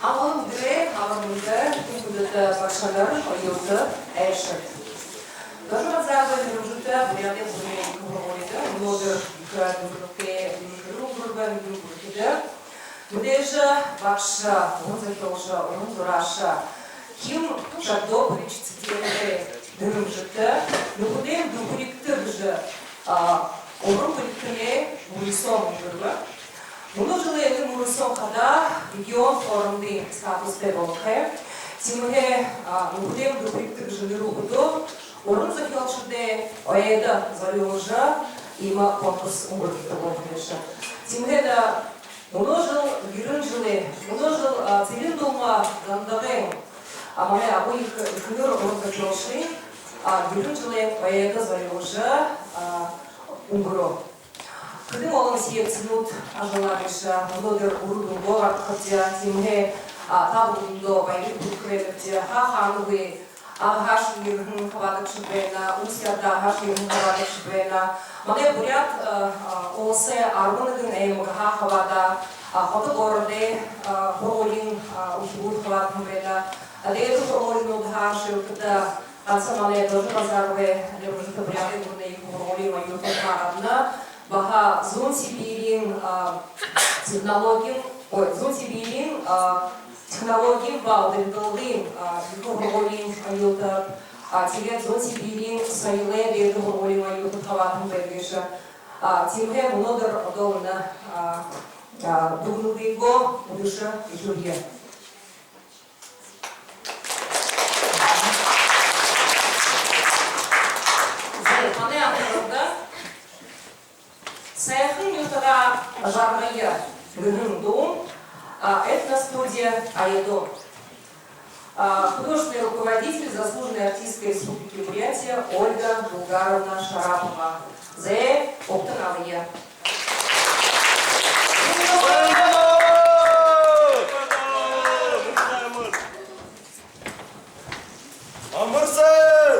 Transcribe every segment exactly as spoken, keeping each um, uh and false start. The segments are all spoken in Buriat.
Амгалан үдэрөөр, амар мэндэ, хүндэтэ багшанар, оюутад, айлшад. Доржо Базаровай нэрэмжэтэ Буряадай гүрэнэй ехэ һургуулида мүнөөдэр ехэ дүрбэлтэй, ехэ дүрбэлтэй, ехэ дүрбэлтэй. Мэдээжэ багша, уран зохёолшо, уран зурааша Ким Жагдопович Цыденовай нэрэмжэтэ Нүхэдэйм Дүхэригтэ гэжэ, а, уран бэлигтэмэй мүрысөөн үнгэрбэ. Мүнөө жэлэй энэ мүрысөөн хадаа регион хоорондын статустай болохо. Тиимэһээ, а, Нүхэдэйм Дүхэригтэ гэжэ нэрэ үгэдөө уран зохёолшодой ойдо зорюулжа иимэ конкурс үнгэргэгдэдэг болохо гээшэ. Тиимэһээ мүнөө жэл ерэн жэлэй, мүнөө жэл, а, Цырен-Дулма Дандагын, а, манай агуу ехэ, ехэнэр уран зохёолшын, а, ерэн жэлэй ойдо зорюулжа, а, үнгэрөө. Хэдэн олон секцинүүд ажаллаа гээшэ, мүнөөдэр үрэ дүнгөө гаргахабди, тиимэһээ, а, та бүгэдэндөө баяр хүргэхэ байнабди, хаа хаанагүй Агын һаашань ерэһэн хабаадагшад байна, Усть-Ордаһаашань ерэһэн хабаадагшад байна. Манай Буряад, э, э, уласай арбан нэгэн аймагһаа хабаадаа, а, хотын, городой, э, һургуулиин, э, үхибүүд хабаадаһан байна. А, дээдэ һургуулинуудһаа, жэшээлбэл, ганса манай Доржо Базаровай нэрэмжэтэ Буряадай гүрэнэй ехэ һургуулиин оюутад хабаадана. Баһа Зүүн Сибириин, а, технологиин, ой, Зүүн Сибириин, а, технологиин ба ударидалгын, а, ехэ һургуулиин оюутад, а, тиигээд Зүүн Сибириин соёлой дээдэ һургуулиин оюутад хабаадаһан байна гээшэ. А, тиимэһээ мүнөөдэр одоол энэ, а, а, дүгнэлтыгөө үдэшэ эхилэе. Зай, манай анхаралда «Сайхан нютагаа жаргая» гэһэн дуун, а, этностудия «Айдо». А, художественный руководитель, заслуженная артистка Республики Бурятия Ольга Булгаровна Шарапова. Зай, угтан абая. Амарсан!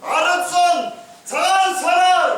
Арад зон, Сагаан һараар!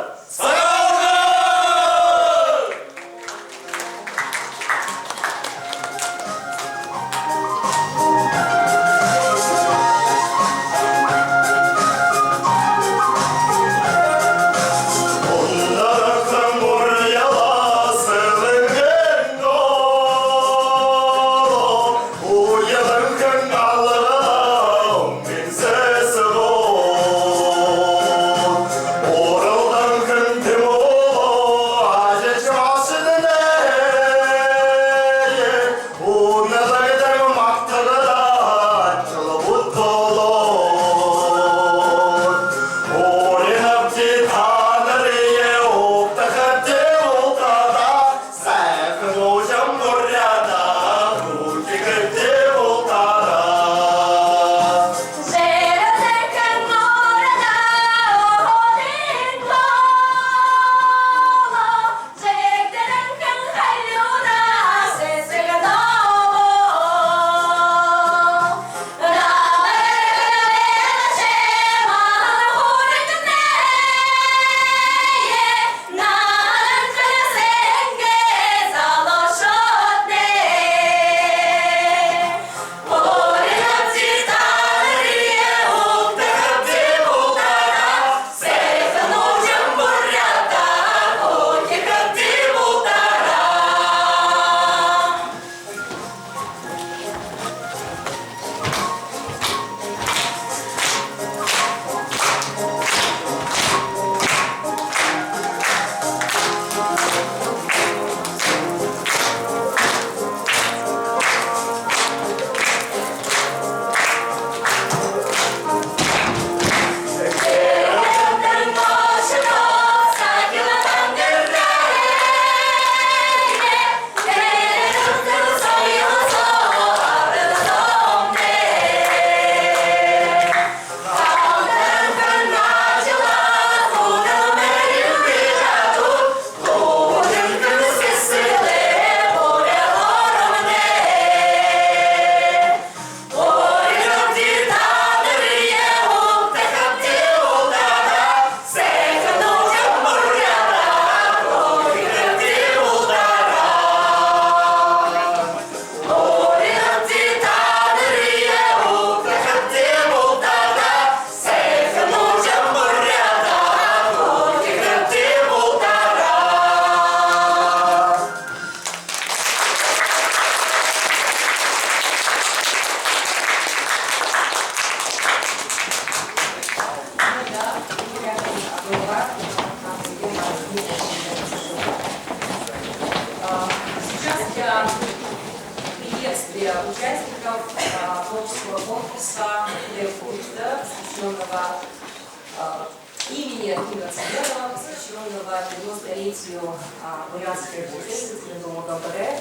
Имени Тимура Цыденова, посвящённого пятидесятилетию, а, бурятской поэтессы Цырен-Дулма Дондогой.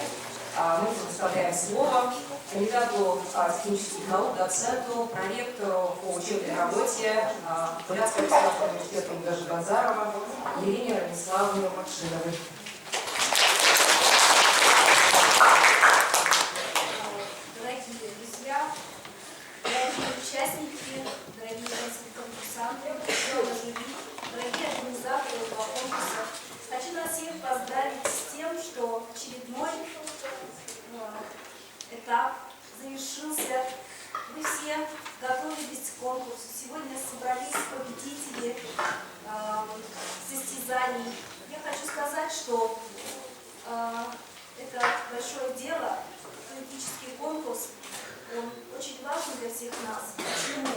А, мы предоставляем слово кандидату, а, технических наук, доценту, проректору по учебной работе, а, Бурятского государственного университета имени Д Ж Базарова Елене Рамиславовне Макшиновой. Дорогие друзья, дорогие участники, дорогие конкурсанты, члены жюри, дорогие организаторы этого конкурса, хочу нас всех поздравить с тем, что очередной, э, этап завершился. Вы все готовились к конкурсу. Сегодня собрались победители, э, состязаний. Я хочу сказать, что, э, это большое дело, поэтический конкурс, он очень важен для всех нас. Почему?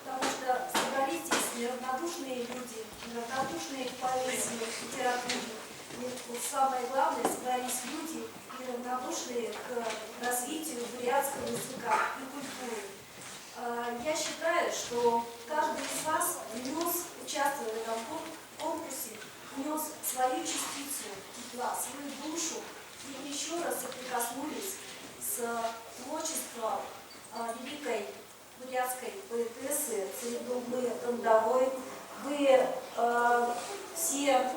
Потому что собрались здесь неравнодушные люди, неравнодушные к поэзии, к литературе. И вот самое главное, собрались люди, неравнодушные к развитию бурятского языка и культуры. Э, я считаю, что каждый из вас внёс, участвуя в этом кон-, конкурсе, внёс свою частицу тепла, свою душу и ещё раз соприкоснулись с творчеством, э, великой бурятской поэтессы Цырен-Дулмы Дондогой. Вы, э, все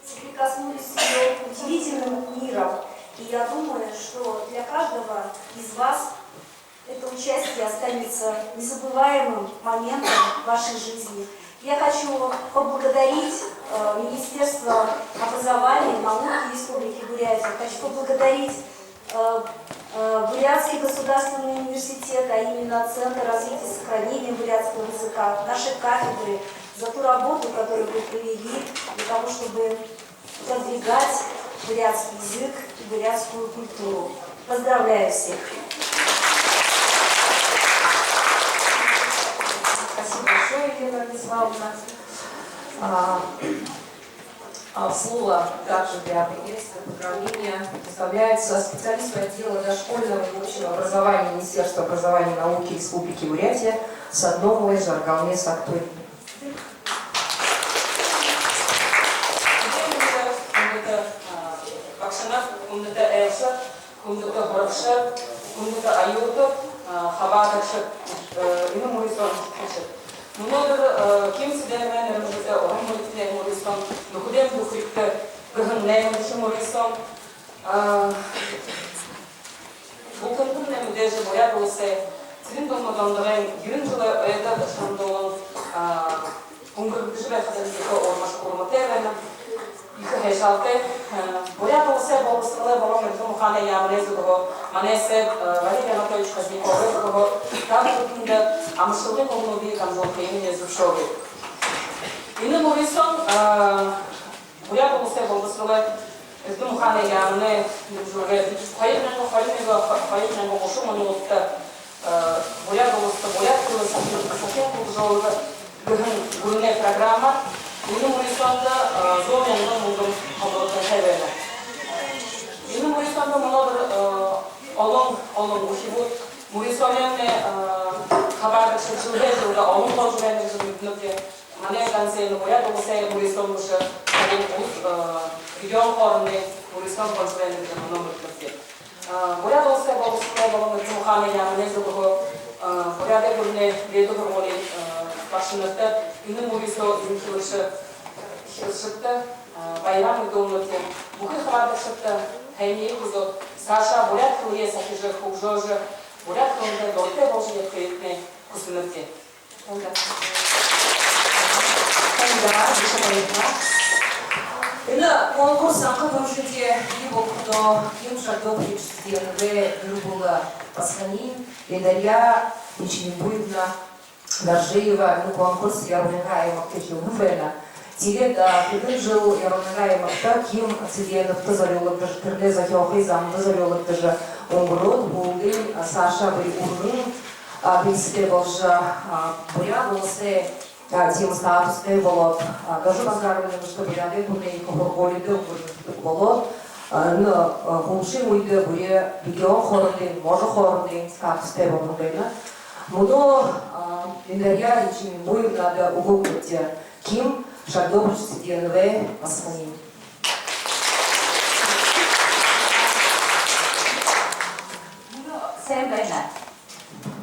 соприкоснулись с её удивительным миром. И я думаю, что для каждого из вас это участие останется незабываемым моментом вашей жизни. Я хочу поблагодарить, э, Министерство образования и науки Республики Бурятия. Хочу поблагодарить, э, э, Бурятский государственный университет, а именно Центр развития и сохранения бурятского языка, наши кафедры за ту работу, которую вы провели для того, чтобы продвигать бурятский язык и бурятскую культуру. Поздравляю всех! Спасибо большое, Елена Владиславовна. А, а, слово также для приветствия, поздравления предоставляется специалисту отдела дошкольного и общего образования Министерства образования и науки Республики Бурятия Садновой Жаргалме Сагтуевне. Хүндэтэ, а, багшанар, хүндэтэ айлшад, хүндэтэ һурагшад, хүндэтэ оюутад, а, хабаадагшад, э, энэ мүрысөөн шудхагшад. Мүнөөдэр, э, Ким Цыденовай нэрэмжэтэ уран мүрысөөн нүхэдэйм дүхэригтэ гэһэн наймадахи мүрысөөн. А, Бултандамнай мэдээжэ, Буряад Уласай Цырен-Дулма Дондогойн ерэн жэлэй ойдо шандуулан, а, үнгэргэгдэжэ байхадань, ехэ урмаш-, урматай байнаб, ехэ һайшаалтай. А, Буряад Уласай болбосоролой болон Эрдэм ухаанай яаманай зүгһөө манай сайд, а, Валерий Анатольевич Хозняковай зүгһөө та бүгэдэндэ амаршалгын үгэнүүдые дамжуулхыемни зүбшөөгыт. Энэ мүрысөөн, а, Буряад Уласай болбосоролой Эрдэм ухаанай яаманай дэмжэлгээр хоёр мянга хорин нэгэн, хоёр мянга гушан онотой, э, Буряад Уласта буряад хэлэ сахин, сахин хүгжөөлгэ гэһэн гүрэнэй программаар энэ мүрысөөндэ, э, зуун мянган мүнгэн хабаадаһан байна. Энэ мүрысөөндэ мүнөөдэр, э, олон, олон үхибүүд мүрысөөнэй, э, хабаадагшад жэлһээ жэлдэ олон боложо байна гэжэ мэдэнэбди. Манай ганса энэ Буряад Уласай мүрысөөн бэшэ, харин улас, э, регион хоорондын мүрысөөн боложо байна гэжэ мүнөө мэдэнэбди. Э, Буряад Уласай болбосоролой болон Эрдэм ухаанай яаманай зүгһөө, э, Буряадай гүрэнэй дээдэ һургуулиин, э, багшанарта, энэ мүрысөөн эрхилэгшэ-, эрхилэгшэдтэ, э, баяраа мэдүүлнэбди. Бүхы хабаадагшадта һайниие хүсөөд, саашаа буряад хэлэеэ сахижа, хүгжөөжэ, буряад хэлэндээ дуратай боложо ябахыетнай хүсэнэбди. Танда. Танда, бишэ баярта. Энэ конкурс анхан түрүүшынхиеэ бии болоходоо, Ким Шагдопович Цыденовай гэр бүлэ басаганиинь Дарья Мичилимбуевна Даржиева энэ конкурс Яруунын аймагта эхилһэн байна. Тиигээд, а, хэдэн жэл Яруунын аймагта Ким Цыденовта зорюулагдажа, тэрэнэй зохёохы замда зорюулагдажа үнгэрөөд, һүүлдэнь, а, саашаа бүри үргэн, а, бэлигтэй боложо, а, Буряад Уласай, а, тиимэ статустай болоод, а, Доржо Базаровай нэрэмжэтэ Буряадай гүрэнэй ехэ һургуулида үнгэргэгдэдэг болоод, а, энэ, а, һүүлшын үедэ бүри регион хоорондын, можо хоорондын статустай болоһон байна. Мүнөө, а, энеэрээ Жимбуевнада үгэ үгэхэбди. Ким Шагдопович Цыденовай басаганиинь. Мүнөө сайн байна.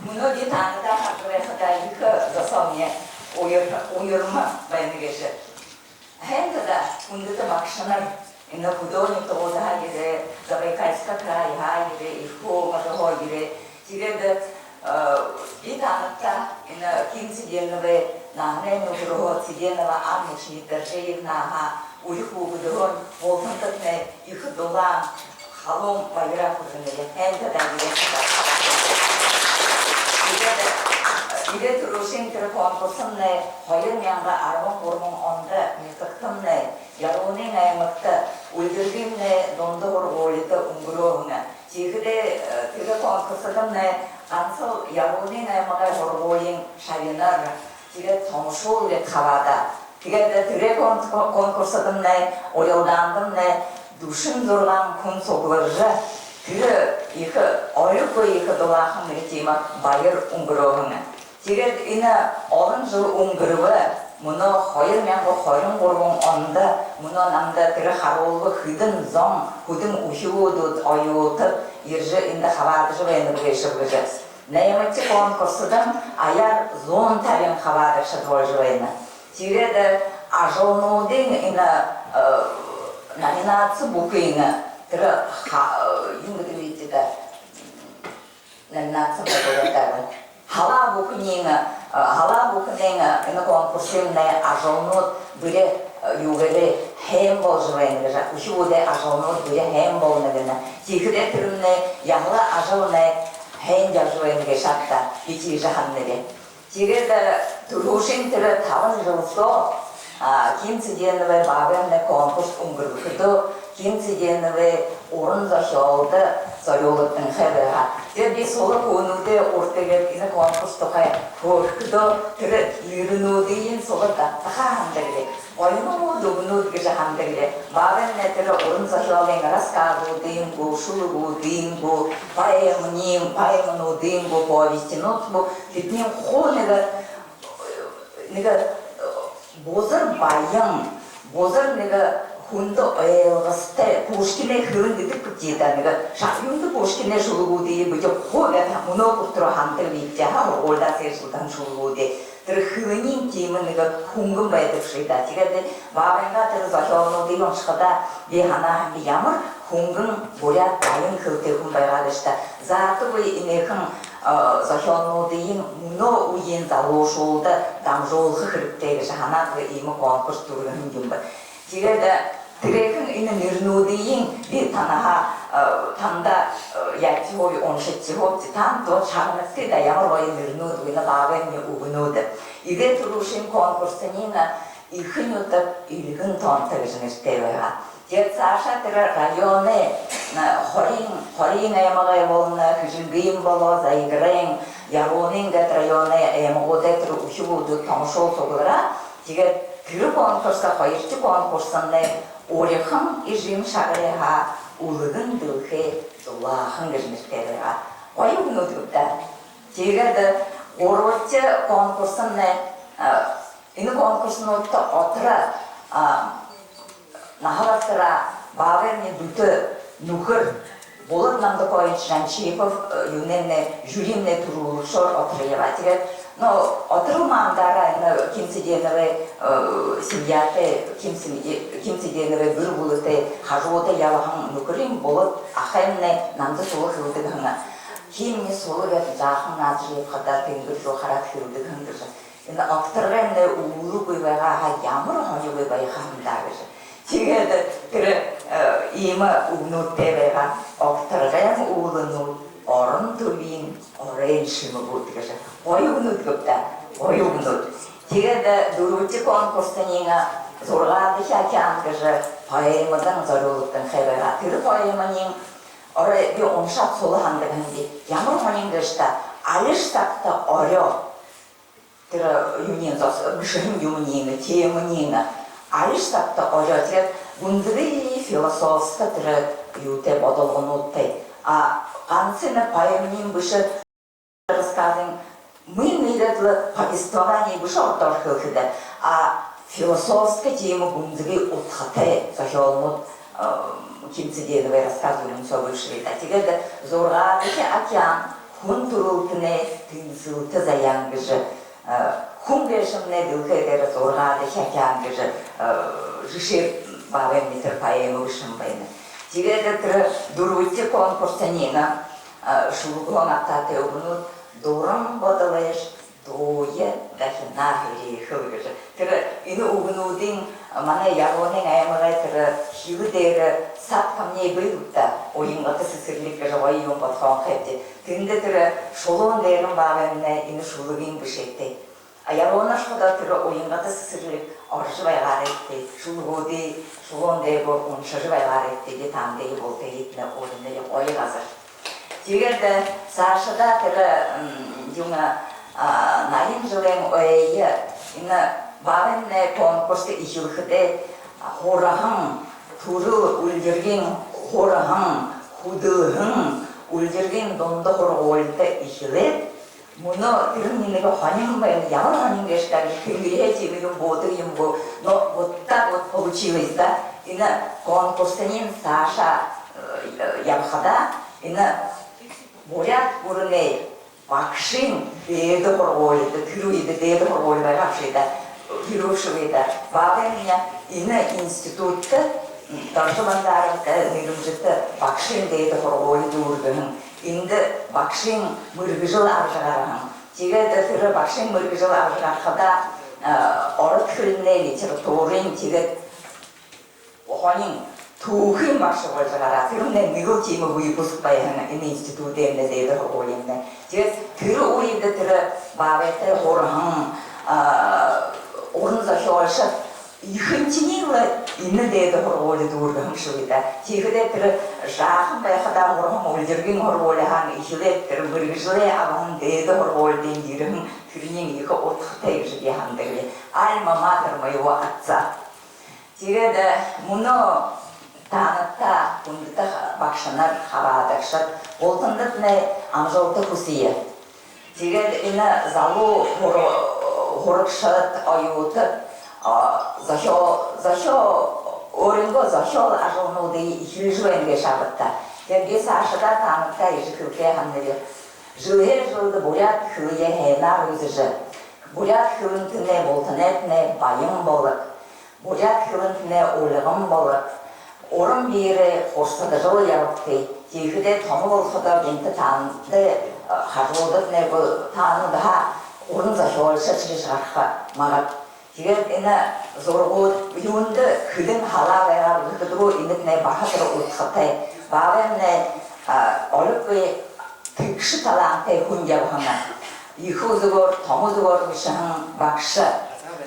Мүнөө би таанадаа харжа байхадаа ехэ зосоомни уяр-, уярма байна гээшэ. Һайн даа, хүндэтэ багшанар, энэ хүдөө нютагуудһаа ерээ, Забайкальска крайһаа ерээ, Эрхүү омогһоо ерээ. Тиигээд, э, би таанадта энэ Ким Цыденовай наһанай нүхэрһөө, Цыденова Анна Чимитдоржиевнаһаа, үри хүүгэдһөө бултандатнай ехэ дулаан, халуун баяраа хүргэнэб. Һайн даа, ерээ. Тиигээд, э, тиигээд түрүүшын тэрэ конкурсымнай хоёр мянга арбан гурбан ондо нютагтамнай, Яруунын аймагта, Үльгэргымнай дунда һургуулида үнгэрөө һэн. Тиихэдээ, э, тэрэ конкурсдамнай гансал Яруунын аймагай һургуулиин шабинар, тиигээд томошуулнай хабаадаа. Тиигээд тэрэ кон-, конкурсдамнай, урилдаандамнай дүшэн зургаан хүн сугларжа, тэрэ ехэ, ориггүй ехэ дулаахан нэгэ тиимэ баяр үнгэрөө һэн. Тиигээд энэ олон жэл үнгэрбэ, мүнөө хоёр мянга хорин гурбан ондо мүнөө намда тэрэ харуулба хэдэн зон, хэдэн үхибүүд, оюутад ерэжэ эндэ хабаадажа байнаб гээшэб гэжэ. Наймадахи конкурсдам аяар зуун табин хабаадагшад боложо байна. Тиигээд, э, ажалнуудынь энэ, э, номинаци бүхыень, тэрэ ха-, э, юун гэдэг бэ даа, номинаци буруу даа. Һалаа бүхэниинь, э, һалаа бүхэниинь, э, энэ конкурсымнай ажалнууд бүри, э, юугээрээ һайн боложо байна гэжэ, үхибүүдэй ажалнууд бүри һайн болоно гэнэ. Тиихэдээ тэрэмнай яһала ажалнай һайн ябажа байна гээшэ ааб даа, би тиижэ һананаб. Тиигээд, э, түрүүшын тэрэ табан жэл соо, а, Ким Цыденовай баабаймнай конкурс үнгэргэхэдөө, Ким Цыденовай уран зохёолдо зорюулагданхай байгаа. Тиигээд би сула хүнүүдэй урда тиигээд энэ конкурс тухай хөөрэхэдөө, тэрэ нэрэнүүдыень сула дабтаха һандаг лэ. Гоёнууд үгэнүүд гэжэ һандаг лэ. Баабаймнай тэрэ уран зохёолынь рассказуудынь гү, шүлэгүүдынь гү, поэманиинь, поэмануудынь гү, повестинууд гү, тэдэнэй хуу нэгэ, нэгэ, э, бузар баян, бузар нэгэ хүндэ ойлгостой, Пушкинай хэлэн гэдэг бэзэ даа, нэгэ ша-, юундэ Пушкинай шүлэгүүдые бидэ хуу гээд мүнөө хүрэтэрөө һанадаг бэзэ даа, һургуулидаа сэржэлдэһэн шүлэгүүдые. Тэрэ хэлэниинь тиимэ нэгэ хүнгэн байдаг бшуу даа. Тиигээд баабаймнай тэрэ зохёолнуудые уншахадаа, би һанаа һэм, ямар хүнгэн буряад баян хэлэтэй хүн байгаа гээшэб даа. Заатагүй энээхэн, э, зохёолнуудыень мүнөө үеын залуушуулда дамжуулха хэрэгтэй гэжэ һанаад, иимэ конкурс түргэһэн юм бэ. Тиигээд, э, тэрэхэн энэ нэрэнүүдыень би танаһаа, э, танда, э, яажа һууби, уншажа һууби, таанад шагнагты даа, ямар гоё нэрэнүүд, энэ баабаймнай үгэнүүд. Эгээ түрүүшын конкурсынь, э, Эхэ нютаг эльгэн тоонто гэжэ нэрэтэй байгаа. Тиигээд саашаа тэрэ районой, э, Хориин, Хориин аймагай болоно, Хэжэнгын болоо, Заиграйн, Яруунын гээд районой аймагуудай тэрэ үхибүүд томошуул суглараа. Тиигээд тэрэ конкурс, хоёрдохи конкурсынь «Урихан эжым шаграйһаа үлгэн дэлхэй дулаахан» гэжэ нэрэтэй байгаа. Гоё үгэнүүд гүб даа. Тиигээд гурбадахи конкурсынь, э, энэ конкурснуудта одоро, а, наһа баратараа баабаймнай дүтэ нүхэр Булат Намдакоевич Жанчипов, э, юунэймнай, жюримнай түрүүлэгшөөр одоро ябаа. Тиигээд, но, одоро маанадаа энэ Ким Цыденовай, э, семьятай, Ким Цым-, Ким Цыденовай гэр бүлэтэй, хажуудань ябаһан нүхэрынь Булат ахаймнай намда сула хэлэдэг һэн. Кимни сула гээд жаахан наадажа ябахадаа, тэнгэр руу хараад хэлэдэг һэн гэжэ. Энэ огторгоймнай үүлэгүй байгаа һаа, ямар һонирхолтой байха юм даа гэжэ. Тиигээд тэрэ, э, иимэ үгэнүүдтэй байгаа: «Огторгойм үүлэнүүд орон түбиин оройн шэмэгүүд» гэжэ. Гоё үгэнүүд гүб даа, гоё үгэнүүд. Тиигээд, э, дүрбэдэхи конкурсынь, э, «Зургаадахи океан» гэжэ поэмадай зорюулагданхай байгаа. Тэрэ поэманиинь орой би уншаад сула һанадаг һэм даа. Ямар һонин гээшэб даа, алишье сагта орёо. Тэрэ юуниинь зос-, бэшэһэн юумэниинь, темэниинь, алишье сагта орёо. Тиигээд гүнзэгы философско тэрэ юутэй, бодолгонуудтай. А ганса энэ поэманиинь бэшэ, рассказынь Мүн иигээд лэ повествование бэшэ, ородоор хэлэхэдэ, а философски тиимэ гүнзэгы удхатай зохёолнууд, э, Ким Цыденовай рассказ юумэн соо бэшэжэ байгаа. Тиигээд «Зургаадахи океан», «Хүн түрэлтэнэй тэнсэлтэ заяан» гэжэ, э, хүн гээшэмнай дэлхэй дээрэ зургаадахи океан гэжэ, э, жэшээ баабаймни тэрэ поэмэ бэшэһэн байна. Тиигээд тэрэ дүрбэдэхи конкурсынь, э, шүлэгөөн абтаатай үгэнүүд: «Дуран бодолойш дууе дахинаар һэреэхэл» гэжэ. Тэрэ энэ үгэнүүдынь манай Яруунын аймагай тэрэ хилэ дээрэ «Сад камней» бии гүб даа, уянгата сэсэрлиг гэжэ гоё юумэ бодхооһон хэбди. Тэндэ тэрэ шулуун дээрэнь баабаймнай энэ шүлэгынь бэшээтэй. А Яруунаш ходо тэрэ уянгата сэсэрлиг орожо байгаарайгты, шүлэгүүдые шулуун дээрэ уншажа байгаарайгты, би таанадые бултыетнай уринаб, гоё газар. Тиигээд, э, саашадаа тэрэ, м, юунэй, а, наян жэлэй ойе энэ баабаймнай конкурс эхилхэдээ, а, һураһан, түрэл үльгэргын һураһан, хүдэлһэн үльгэргын дунда һургуулида эхилээд, мүнөө тэрэмни нэгэ һонин байна, ямар һонин гээшэб даа, тэнгэриһээ тиимэ юумэ буудаг юм гү, но вот так вот получилось, да. Энэ конкурсынь саашаа, э, ябахадаа, энэ Буряад гүрэнэй багшын дээдэ һургуулида, тэрэ үедэ дээдэ һургуули байгаа бшуу даа, тэрэ бшуу даа, баабаймни энэ институдта, м, Доржо Банзаровтай нэрэмжэтэ багшын дээдэ һургуули дүүргэһэн, эндэ багшын мэргэжэл абажа гараһан. Тиигээд тэрэ багшын мэргэжэл абажа гарахадаа, э, ород хэлэнэй, литературын, тиигээд һонин түүхын багша боложо гараа. Тэрэмнай нэгэл тиимэ выпуск байһан энэ институдэймнай, дээдэ һургуулимнай. Тиигээд тэрэ үедэ тэрэ баабайтай һураһан, а, уран зохёолшод ехэнхинь лэ энэ дээдэ һургуули дүүргэһэн бшуу даа. Тиихэдээ тэрэ жаахан байхадаа һураһан үльгэргын һургуулиһаа эхилээд, тэрэ мэргэжэлээ абаһан, дээдэ һургуулидань ерэһэн, тэрэниинь ехэ удхатай гэжэ би һанадаг лэ. Альма-матер моего отца. Тиигээд, э, мүнөө таанадта, хүндэтэ багшанар, хабаадагшад, бултандатнай амжалта хүсэе. Тиигээд энэ залуу һур-, һурагшад, оюутад, а, зохё-, зохё-, өөрынгөө зохёол ажалнуудые эхилжэ байна гээшэ ааб даа. Тиигээд би саашадаа таанадта иигэжэ хэлэхээ һананаб: жэлһээ жэлдэ буряад хэлэеэ һайнаар үзэжэ, буряад хэлэнтнай, бултанайтнай баян болог, буряад хэлэнтнай үлгэн болог, уран биирээ хурсадажал ябагты. Тиихэдээ томо болоходоо гэнтэ таанадта, э, хажуудатнай гү, таанадһаа уран зохёолшод шэрэжэ гараха магад. Тиигээд энэ зурагууд юундэ хэдэн һалаа байгаа гэхэдэ, энэтнай баһа тэрэ удхатай. Баабаймнай, а, олиггүй тэгшэ талаантай хүн ябаһан. Ехэ үзэгөөр, томо үзэгөөр бэшэһэн багша,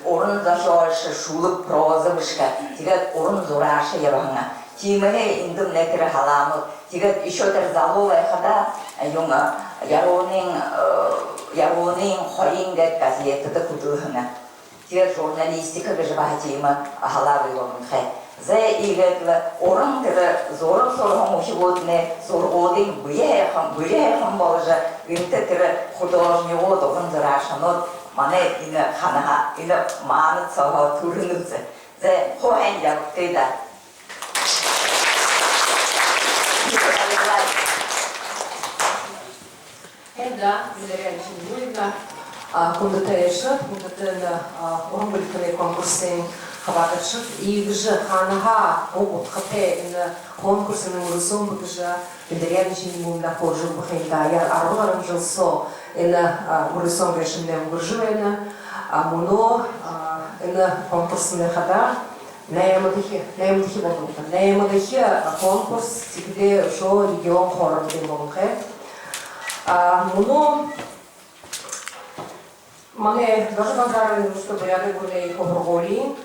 уран зохёолшо, шүлэг, проза бэшэхэ, тиигээд уран зурааша ябаһан. Тиимэһээ эндэмнай тэрэ һалаанууд. Тиигээд ещё тэрэ залуу байхадаа, юун, Яруунын, э, Яруунын хориин гээд газетэдэ хүдэлһэн. Тиигээд журналистика гэжэ баһа тиимэ һалаа бии болонхой. Зай, иигээд лэ уран, тэрэ зураг сураһан үхибүүднай зурагуудынь бэри һайхан, бэри һайхан боложо, гэнтэ тэрэ художнигууд, уран зураашанууд манай энэ хаанаһаа, энэ маанад сооһоо түрэнэ бэзэ. Зай, хуу һайн ябагты даа. Һайн даа, Дарья Нижингуевна, а, хүндэтэ айлшад, хүндэтэ энэ, а, уран бэлигэй конкурсын хабаадагшад, иигэжэ хаанаһаа уг удхатай энэ конкурсынь үргэлжэлһэн бэ гэжэ Дарья Нижингуевна хөөрэжэ үгэхын даяар арбан гаран жэл соо энэ, а, үргэлжэлһэн гээшэмнай үнгэржэ байна. А, мүнөө, а, энэ конкурсынь хадаа наймадахи, наймадахи болоно. Наймадахи конкурс, тиихэдээ үшөө регион хоорондын болонхой. А, мүнөө манай Доржо Банзаровай нэрэмжэтэ Буряадай гүрэнэй ехэ һургуулиин,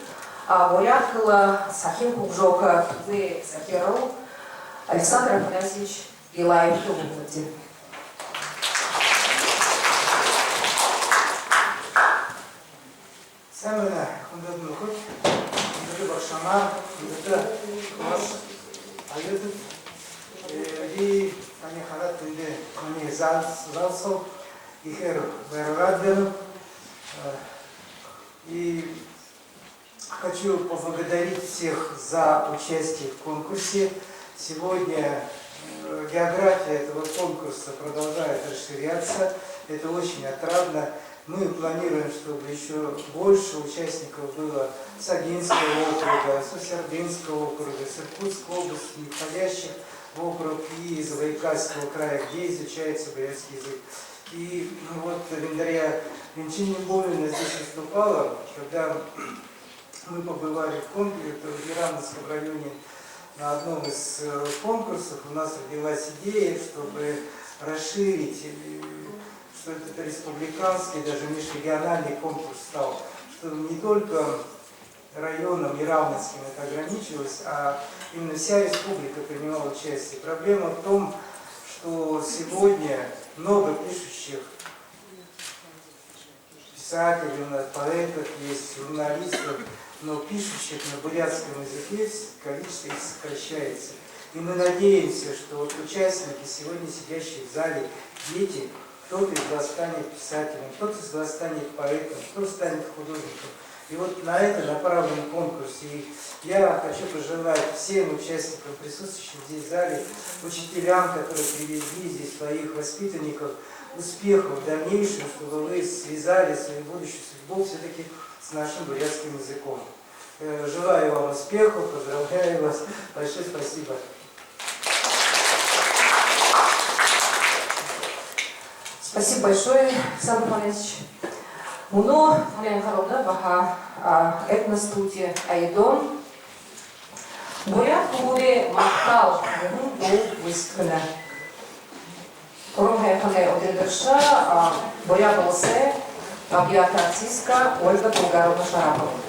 а, буряад хэлэ сахин хүгжөөхэ түлэй захирал Александр Афанасьевич Гилаевта үгэнэбди. Сайн байна, хүндэтэ нүхэд, хүндэтэ багшанар, хүндэтэ класс оюутад. Э, би танай хараад, эндэ манай зал, зал соо Ихээр баярлаад байна. Э, и хочу поблагодарить всех за участие в конкурсе. Сегодня, э, география этого конкурса продолжает расширяться. Это очень отрадно. Мы планируем, чтобы ещё больше участников было с Агинского округа, с Усердынского округа, с Иркутской области, не входящих в округ, и из Забайкальского края, где изучается бурятский язык. И вот Виндария Венчин Нимбуевна здесь выступала, когда мы побывали в Кон-, это в Яранинском районе на одном из, э, конкурсов. У нас родилась идея, чтобы расширить, э, что этот республиканский, даже межрегиональный конкурс стал, чтобы не только районам яранинским это ограничивалось, а именно вся республика принимала участие. Проблема в том, что сегодня много пишущих писателей у нас, поэтов есть, журналистов, но пишущих на бурятском языке с-, количество их сокращается. И мы надеемся, что вот участники, сегодня сидящие в зале дети, кто-то из вас станет писателем, кто-то из вас станет поэтом, кто-то станет художником. И вот на это направлен конкурс. И я хочу пожелать всем участникам, присутствующим здесь в зале, учителям, которые привезли здесь своих воспитанников, успехов в дальнейшем, чтобы вы связали свою будущую судьбу всё-таки с нашим бурятским языком. Э, желаю вам успехов, поздравляю вас. Большое спасибо. Спасибо большое, Александр Афанасьевич. Мүнөө Галина Хариловна баһа, а, этностудия «Айдон» буряад хүбүүдэй магтаал гэһэн дуу гүйсэдхэнэ. Уран һайханай удирдагша, а, Буряад уласай багяатай артистка Ольга Булгаровна Шарапова.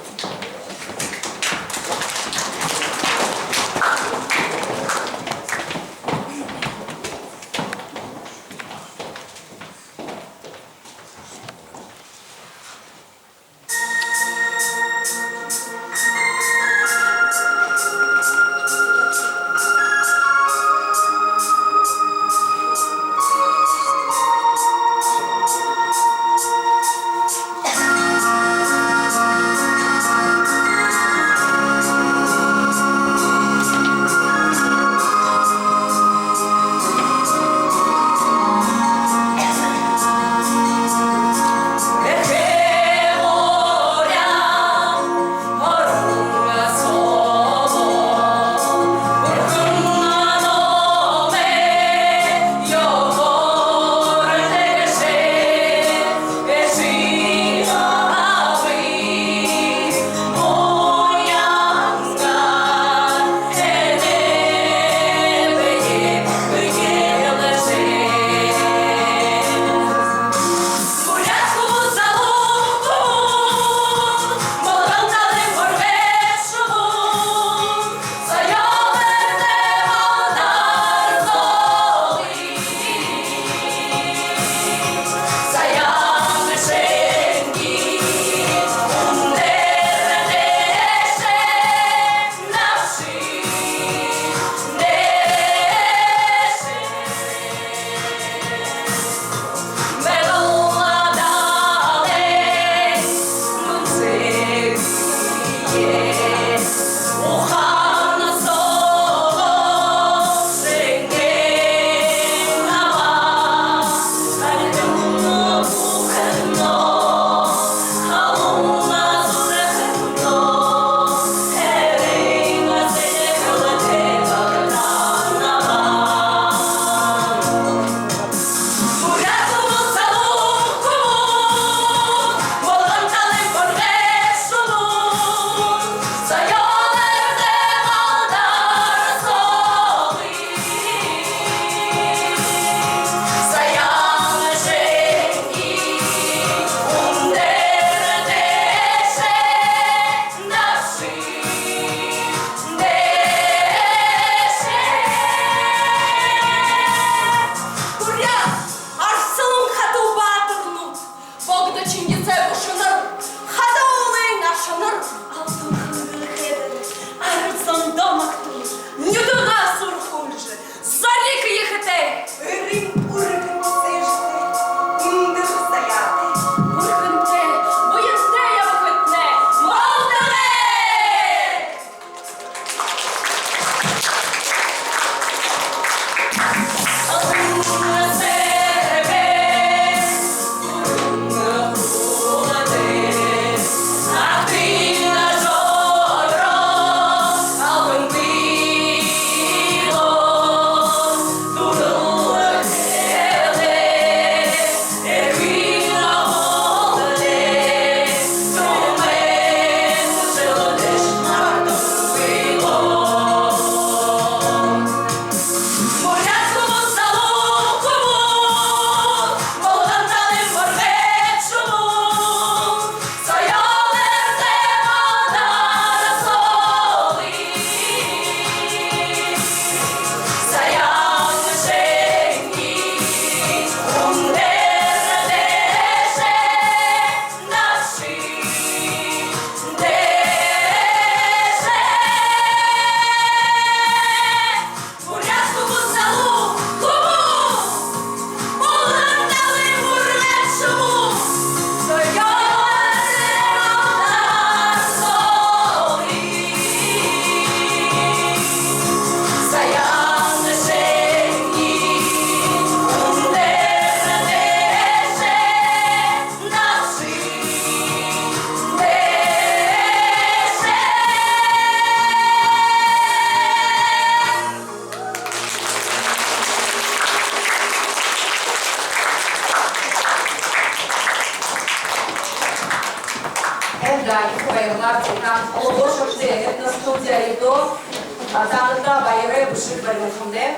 Шэб баярлахамнай.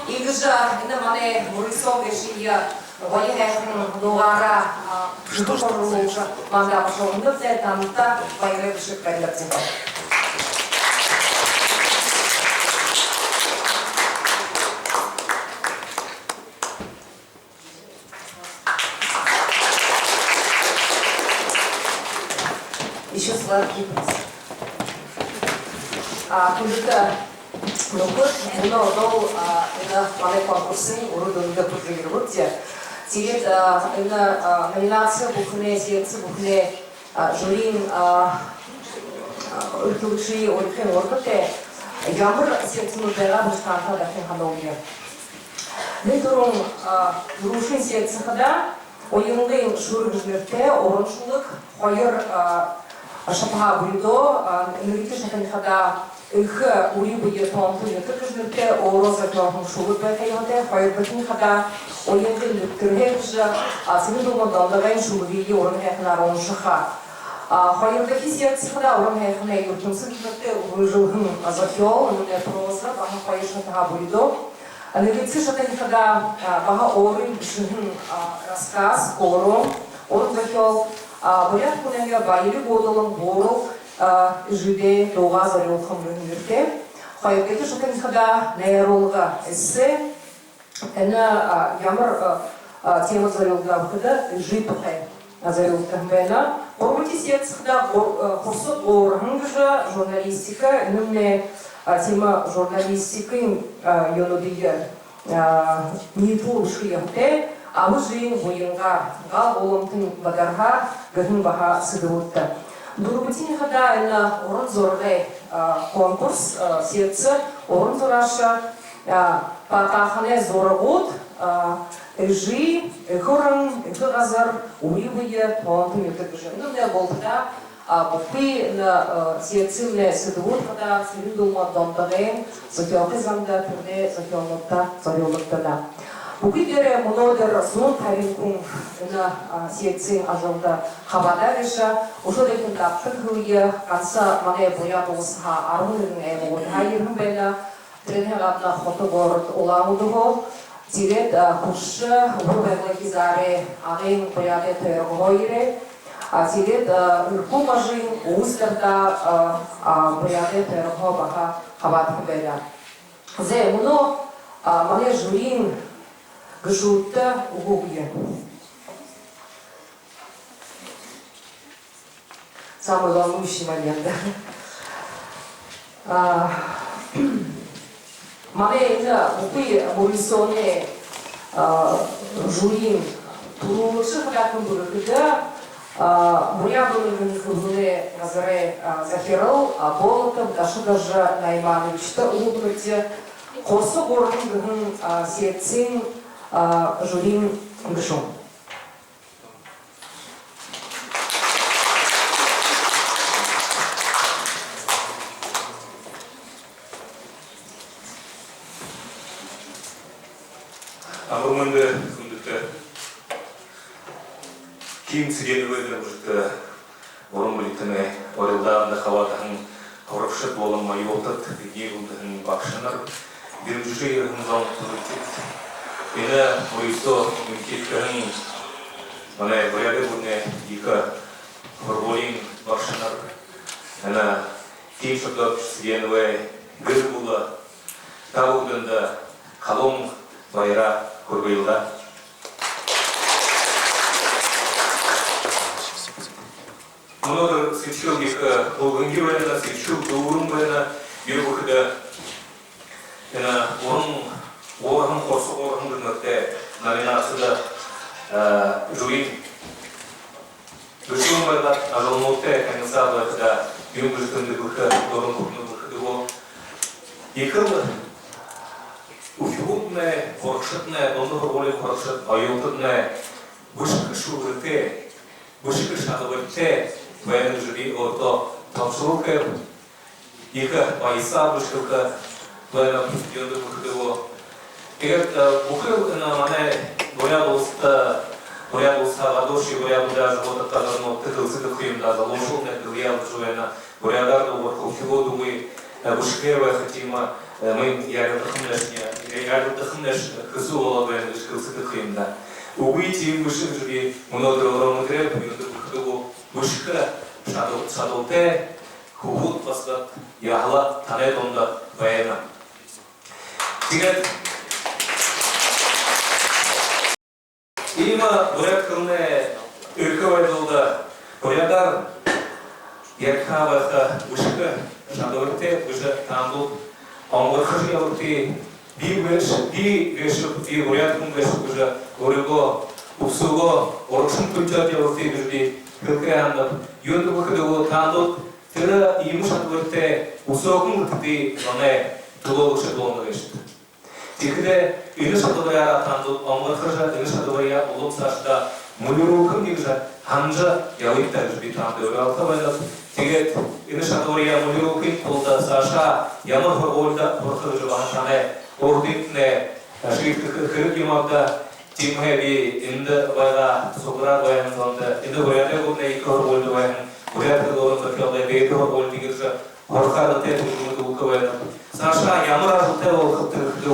Иигэжэ энэ манай мүрысөө гээшые гоё һайхан дуугаараа, а, что, что, манда бошоһондо танда баярые бэшэжэ баярлажа байна. Ещё сладкий. А, хүндэтэ нүхэд, мүнөө одоол, а, энэ манай конкурсын үрэ дүндэ хүрэжэ ерэбэбди. Тиигээд, а, энэ, а, номинаци бүхэнэй, секци бүхэнэй, а, жюриин, а, а, эрхилэгшэдые уряхын урда тээ ямар секцинүүд байгаа бэ гэжэ таанадта дахин һануулъя. Нэн түрүүн, а, түрүүшын секци хадаа уянгын шүрэ гэжэ нэрэтэй уран шүлэг, хоёр, а, шатаһаа бүридөө, а, нэгэдэхи шатынь хадаа эхэ үри бэе тоонто нютаг гэжэ нэрэтэй өөрөө зохёоһон шүлэг байха ёһотой, хоёрдохинь хадаа уянгын нэбтэрһээ гэжэ, а, Цырен-Дулма Дондогойн шүлэгые уран һайханаар уншаха. А, хоёрдохи секци хадаа уран һайханай юртэмсэ гэжэ нэрэтэй үргэлжэлһэн зохёол, мүнөө проза, баһа хоёр шатаһаа бүридөө. А, нэгэдэхи шатынь хадаа, а, баһа өөрын бэшэһэн, а, рассказ, хөөрөөн, уран зохёол, а, буряад хүнэй баярые буудалан буурал, а, эжыдээ дуугаа зорюулһан гэһэн нэрэтэй. Хоёрдохи шатынь хадаа найруулга, эссе. Энэ, а, ямар, а, а, темэдэ зорюулагдаа бэ гэхэдэ, эжы тухай зорюулагдаһан байна. Гурбадахи секци хадаа гур-, а, «Хурса гуурһан» гэжэ журналистика, энэмнай, а, тиимэ журналистикын, а, юунүүдые, а, ниитлэл бэшэхэ ёһотой. Аба эжын буянгаар, гал гуламтын бадарһаар гэһэн баһа сэдэбүүдтэй. Дүрбэдэхинь хадаа энэ уран зурагай, а, конкурс, а, секци, уран зурааша, а, Патаханай зурагууд, а, эжы, эхэ орон, эхэ газар, үри бэе, тоонто нютаг гэжэ. Энэмнай булта, а, бүхы энэ, а, секцинэй сэдэбүүд хадаа Цырен-Дулма Дондогойн зохёохы занда, тэрэнэй зохёолнуудта зорюулагдана. Бүхы дээрээ мүнөөдэр зуун табин хүн энэ, а, секцинэй ажалда хабаадаа гээшэ. Үшөө дахин дабтан хэлэе, ганса манай Буряад Уласһаа арбан нэгэн аймагуудһаа ерэһэн байна. Тэрэнэй гадна хото, город Улаан-Үдэһөө, тиигээд, а, Хүшэ, Үбэр Байгалай хизаарай Агын Буряадай тойрогһоо ерээ. А, тиигээд, а, Эрхүү можын Усть-Орда, а, а, Буряадай тойрогһоо баһа хабаадаһан байна. Зэ, мүнөө, а, манай жюриин гэшүүдтэ үгэ үгэе. Самый волнующий момент, да? А, манай энэ бүхы мүрысөөнэй, а, жюриин түрүүлэгшэ хадаа хэн бэ гэхэдэ, а, Буряад үнэн хэлэнэй газарай, а, захирал, а, Болотов Дашидоржо Наймановичта үгэ үгэнэбди, «Хурса гуурһан» гэһэн, а, секцинэй, а, жюриин гэшүүн. Амар мэндэ, хүндэтэ Ким Цыреновай нэрэмжэтэ уран бэлигтэнэй урилдаанда хабаадаһан һурагшад болон оюутад, бидэнэй хүндэһэн багшанар, дэмжэжэ ерэһэн зон, хүндэтэ, энэ мүрысөө эмхидхэһэн манай Буряадай гүрэнэй ехэ һургуулиин багшанар, энэ Ким Шогдорович Цыреновай гэр бүлэ, та бүгэдэндэ халуун баяраа хүргэел даа. Мүнөөдэр сэдьхэл ехэ, э, хүлгэнги байна, сэдьхэл дүүрэн байна. Юуб гэхэдэ, энэ уран, уран, «Хурса гуурһан» гэһэн нэрэтэй номинацида, э, жюриин гэшүүн байгаад, ажалнуудтай танилсаа байхада, юун гэжэ тэмдэглэхэ, дуран хүрэнэ гэхэдэ, ехэл үхибүүднай, һурагшаднай, дунда һургуулиин һурагшад, оюутаднай бэшэхэ шүлэгтэй, бэшэхэ шадабаритай байна гэжэ би өөртөө томшолол хээб. Ехэ баясаа бэшэхэ байна, юундэб гэхэдэ. Тиигээд, э, бүхы энэ манай Буряад Уласта, Буряад Уласһаа гадууршье буряадуудые ажаһуудаг газарнуудта хэлсэдэг юм даа, залуушуулнай хэлэе һанаажа байна, буряадаар дуугарха үхибүүд үгы. э, бэшэхэ байха тиимэ, э, мүн ярилдахамнай шэнги, ярилдахамнай шэнги хэсүү болоод байна гэжэ хэлсэдэг ха юм даа. Үгы, тиимэ бэшэ гэжэ би мүнөөдэр өөрөө мэдэрээб. Юундэб гэхэдэ, бэшэхэ шадал-, шадалтай хүбүүд баһа яһала танай дунда байна. Тиигээд иимэ буряад хэлэнэй эрхэ байдалда буряадаар ябаха байха, бэшэхэ шадабаритай гэжэ таанадууд онгорхожо ябагты. Би гээшэ, би гээшэб, би буряад хүн гээшэб гэжэ өөрыгөө үбсүүгээ урагшань хүндэлжэ ябагты гэжэ би хэлэхэ һанааб. Юундэб гэхэдэ, таанадууд тэрэ иимэ шадабаритай үсөөхэн үетэдээ зоной түлөөлэгшэд болоно гээшэт. Тиихэдээ энэ шадабаряа таанадууд онгорхожо, энэ шадабаряа улам саашадаа мүлирүүлхэмни гэжэ һанажа ябыт даа гэжэ би таанадта уриалха байнаб. Тиигээд энэ шадабаряа мүлирүүлхын тулада саашаа ямар һургуулида һураха гэжэ баһа танай урдынтнай шиидхэхэ хэрэг юм ааб даа. Тиимэһээ би эндэ байгаа суглараад байһан зондо, эндэ Буряадай гүрэнэй ехэ һургуулида байһан, буряад хэлэ уран зохёолой дээдэ һургуулида ерэжэ һурахаар тээ түлхүүмэд үгэхэ байнаб. Саашаа ямар ажалтай болохобта гэхэдэ,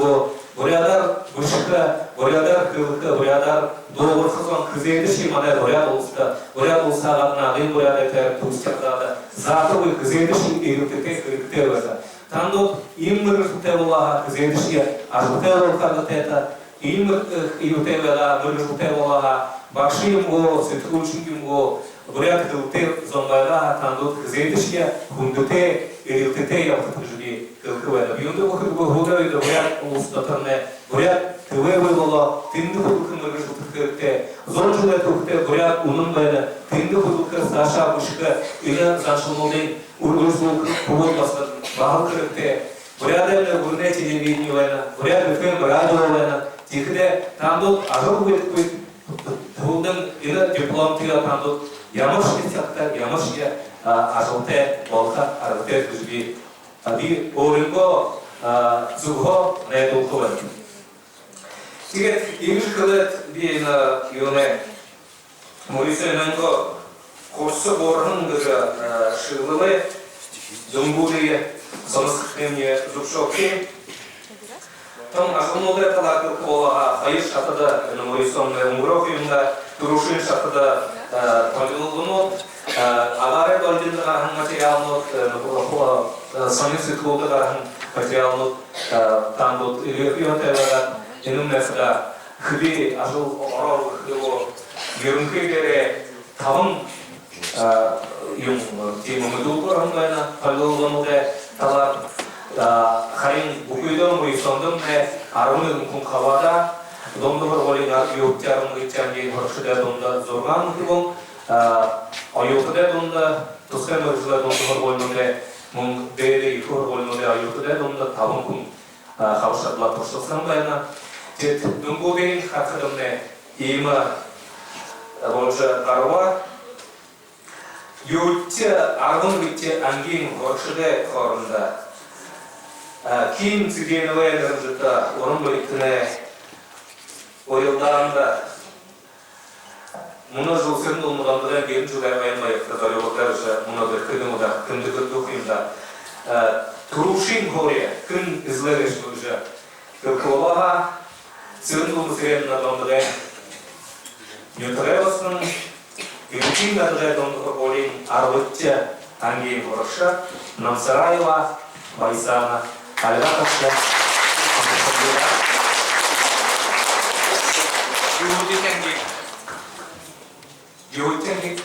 буряадаар бэшэхэ, буряадаар хэлэхэ, буряадаар дуугарха зон хэзээдэшье манай Буряад Уласта, Буряад Уласһаа гадна Агын Буряадай тойрогто, Түбэдэй Хадада заатагүй хэзээдэшье эрилтэтэй, хэрэгтэй байгаа. Таанадууд иимэ мэргэжэлтэй болоо һаа, хэзээдэшье ажалтай болохо хэрэгтэй даа. Иимэ, э, юутэй байгаа, мэргэжэлтэй болоо һаа, багша юм гү, сэтгүүлшэн юм гү, буряад хэлэтэй зон байгаа һаа, таанадууд хэзээдэшье хүндэтэй, эрилтэтэй ябахат гэжэ би хэлэхэ байнаб. Юундэб гэхэдэ, һүүлэй үедэ Буряад Улас доторнай буряад тэбээ бии болоо, тэндэ хүдэлхэ мэргэжэлтэд хэрэгтэй. Зуун жэлэй түүхэтэй буряад үнэн байна, тэндэ хүдэлхэ, саашаа бэшэхэ, энэ заншалнуудые үргэлжэлүүлхэ хүбүүд баһа баһал хэрэгтэй. Буряадаймнай гүрэнэй телевидени байна, Буряад ФМ радио байна. Тиихэдээ таанадууд ажал бэшэхэ, тиихэдэнь энэ дипломтаяа таанадууд ямаршье сагта, ямаршье, а, ажалтай болохо аргатай гэжэ би, а, би өөрынгөө, а, зүгһөө найдуулха байнаб. Тиигээд иигэжэ хэлээд, би энэ юунэй, Мүрысөөмнай курса буурһан гэжэ, э, шэглэлэй дүнгүүдые соносхохымни зүбшөөгты. Тон ажалнуудай талаар хэлэхэ болоо һаа, хоёр шатада, энэ Мүрысөөмнай үнгэрөөгөө юм даа, түрүүшын шатада, э, толилолгонууд, э, агаарай долгиндо гараһан материалнууд, э, нөөхи, э, сонин сэтгүүлдэ гараһан материалнууд, э, таанадууд эгээ юутэй байгаа, энэмнай хадаа хэды ажал ороо гэхэдэ, ерэнхы дээрээ табан, а, юм, тиимэ мэдүүлгэ орон байна, толилолгонуудай талаар. А, харин бүхыдөө Мүрысөөмнай арбан нэгэн хүн хабаадаа, дунда һургуулиин ар-, юһэдэхи, арбан нэгэн ангиин һурагшадай дунда зургаан хүн, а, оюутадай дунда, тусхай мэргэжэлэй дунда һургуулинуудай, мүн дээдэ ехэ һургуулинуудай оюутадай дунда табан хүн, а, хабшадлаа туршалсаһан байна. Тиигээд дүнгүүдыень харахадамнай иимэ, а, боложо гараба. Юһэдэхи, арбан нэгэн ангиин һурагшадай хоорондо, а, Ким Цыденовай нэрэмжэтэ уран бэлигтэнэй урилдаанда мүнөө жэл Сэрэн-Дулма Дондогойн гэрын жэлэй ойн баярта зорюулагдаһан гэжэ мүнөөдэр хэдэн удаа тэмдэглэгдэһэн юм даа. Э, түрүүшын һуури хэн эзэлээ гээшэб гэжэ хэлэхэ болоо һаа, Сэрэн-Дулма Цыреновна Дондогойн нютагай басаган, Эрдэни-Надгай дунда һургуулиин арбадахи ангиин һурагша Намсараева Баясана. Альга ташта. Юһэдэхи ангиин. Юһэдэхи ангиин.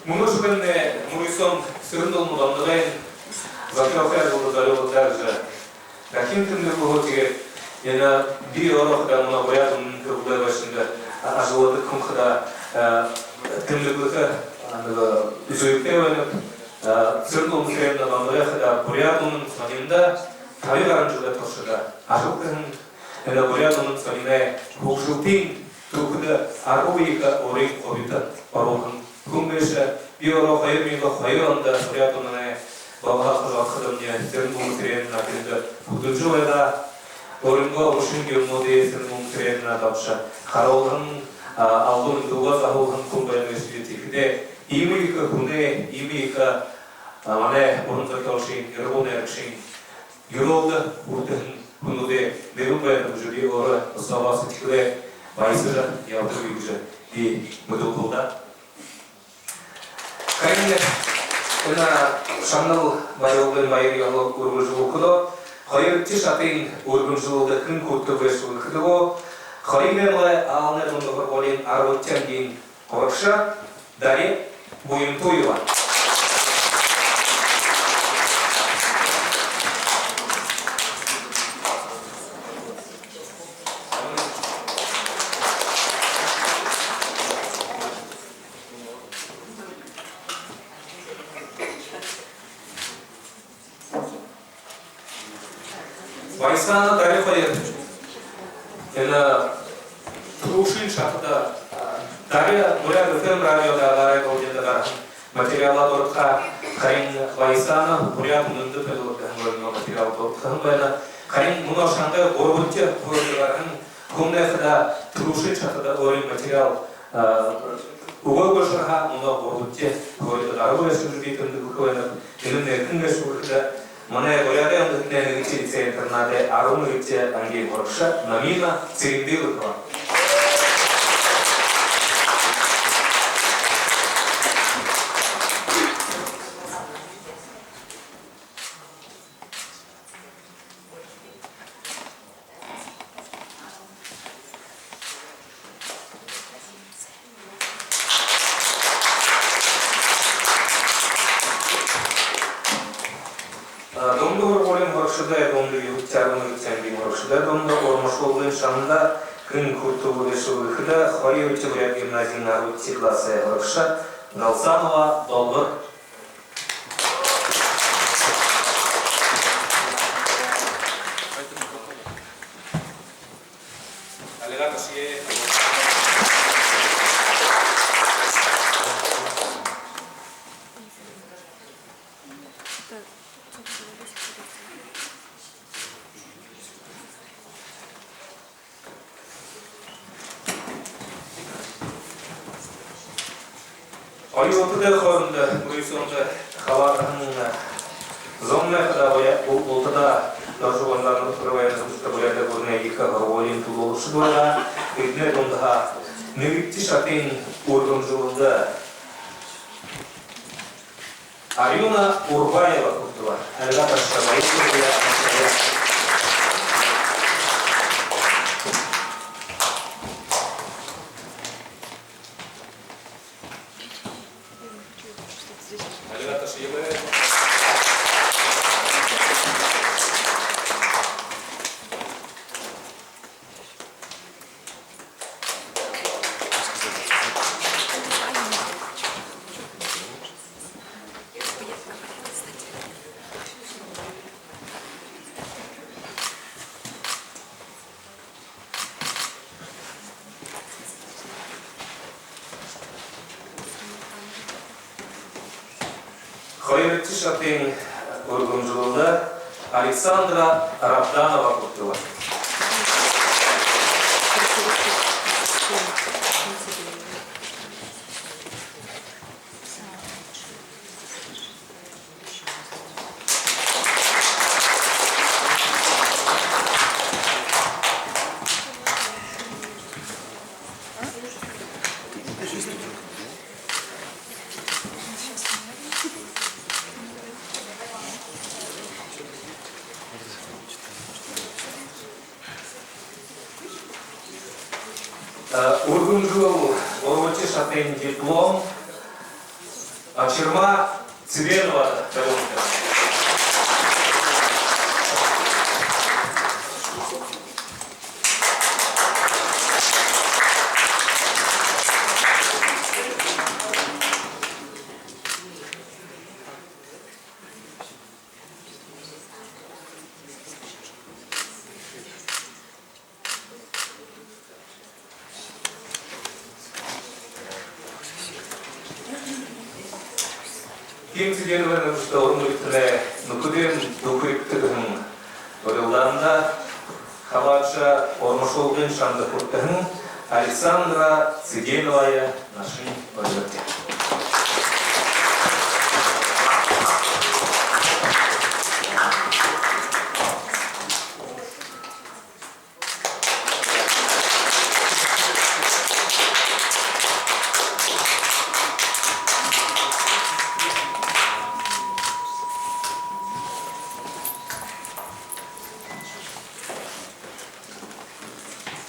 Мүнөө жэлэй, э, Мүрысөөм Сэрэн-Дулма Дондогойн зохёохы ажалда зорюулагдаһан гэжэ дахин тэмдэглэхэ. Тиигээд энэ би өөрөө хадаа мүнөө Буряад үнэн хэблэлэй байшанда, а, ажалладаг хүн хадаа, э, тэмдэглэхэ, а, нэгэ зүйтэй байнаб. Э, Сэрэн-Дулма Цыреновна Дондогой хадаа Буряад үнэн сониндо табин гаран жэлэй туршада ажал хэһэн, Энэ Буряад үнэн сониной хүгжэлтын түүхэдэ аргагүй ехэ өөрын хубита оруулһан хүн гээшэ. Би өөрөө хоёр мянга хоёр ондо Буряад үнэнэй багаһаа хожоохо хадамни Цырен-Муумэ Цыреновна тэндэ хүдэлжэ байгаа. Өөрынгөө уршын юумэнүүдые Цырен-Муумэ Цыреновна дамжуулжа харуулһан, а, албан эндүүгээ заһуулһан хүн байна гээшэ. Тиихэдээ иимэ ехэ хүнэй, иимэ ехэ, а, манай уран зохёолшын, ирагуу найрагшын юрөөлдэ хүртэһэн хүнүүдэй нэгэн байна гэжэ би өөрөө соогоо сэдьхэлээ баясажа ябадаг гэжэ би мэдүүлхэл даа. Харин энэ шагнал барилгын баяр ёһолол үргэлжэлүүлхэдөө, хоёрдохи шатын үргэмжэлэлдэ хэн хүртэбэ гэжэ хэлэхэдэ, Хориин аймагай Аланай дунда һургуулиин арбадахи ангиин һурагша Дарья Буянтуева. Баясаана Дарья хоёр. Энэ түрүүшын шатада, а, Дарья Буряад ФМ радиодо гараа, Буряадта гараһан материалаа дурадхаа, харин Баясаана Буряад үнэндэ төлөөлөһэн материалаа дурадхаһан байна. Харин мүнөө шангай гурбадахи һуурида гараһан хүмнай хадаа түрүүшын шатада өөрын материал, а, үгөөгүй һаа, мүнөө гурбадахи һуурида гараба гээшэ гэжэ би тэмдэглэхэ байнаб. Энэмнай эрхим гээшэ гэхэдэ, манай Буряадай үндэһэтэнэй нэгэтэ лицей-интернадай арбан нэгэтэ ангиин һурагша Намина Цырендылыкова. Дунда һургуулиин һурагшадай дунда, юһэдэхи, арбан нэгэтэ ангиин һурагшадай дунда урмашуулгын шанда хэн хүртэбэ гэжэ хэлэхэдэ, хоёрдохи Буряад гимназиин арбадахи классай һурагша Галсанова Долгор. Оюутадай хоорондо мүрысөөндэ хабаадаһан зон хадаа бая, бу бултадаа доржо Гандармур Тырваян Буряадай гүрэнэй ехэ һургуулиин түлөөлэгшэд байгаа. Эдэнэй дунда нэгэтэ шатын үргэмжэлэлдэ Арюна Урбаева хүртэбэ. Альга ташаа, баяртай. Альга ташаа. Хоёрдохи шатын үргэмжэлэлдэ Александра Рабданова хүртэбэ. Э, үргэмжэлэл, гурбадахи шатын диплом Очирма Цыбеновада барилдана. Ким Цыденовай нэрэмжэтэ уран бүтээлэй «Нүхэдэй дүү хэрэгтэ» гэһэн урилдаанда хабаадажа, урмашуулгын шанда хүртэһэн Александра Цыденовае нааша урилдая.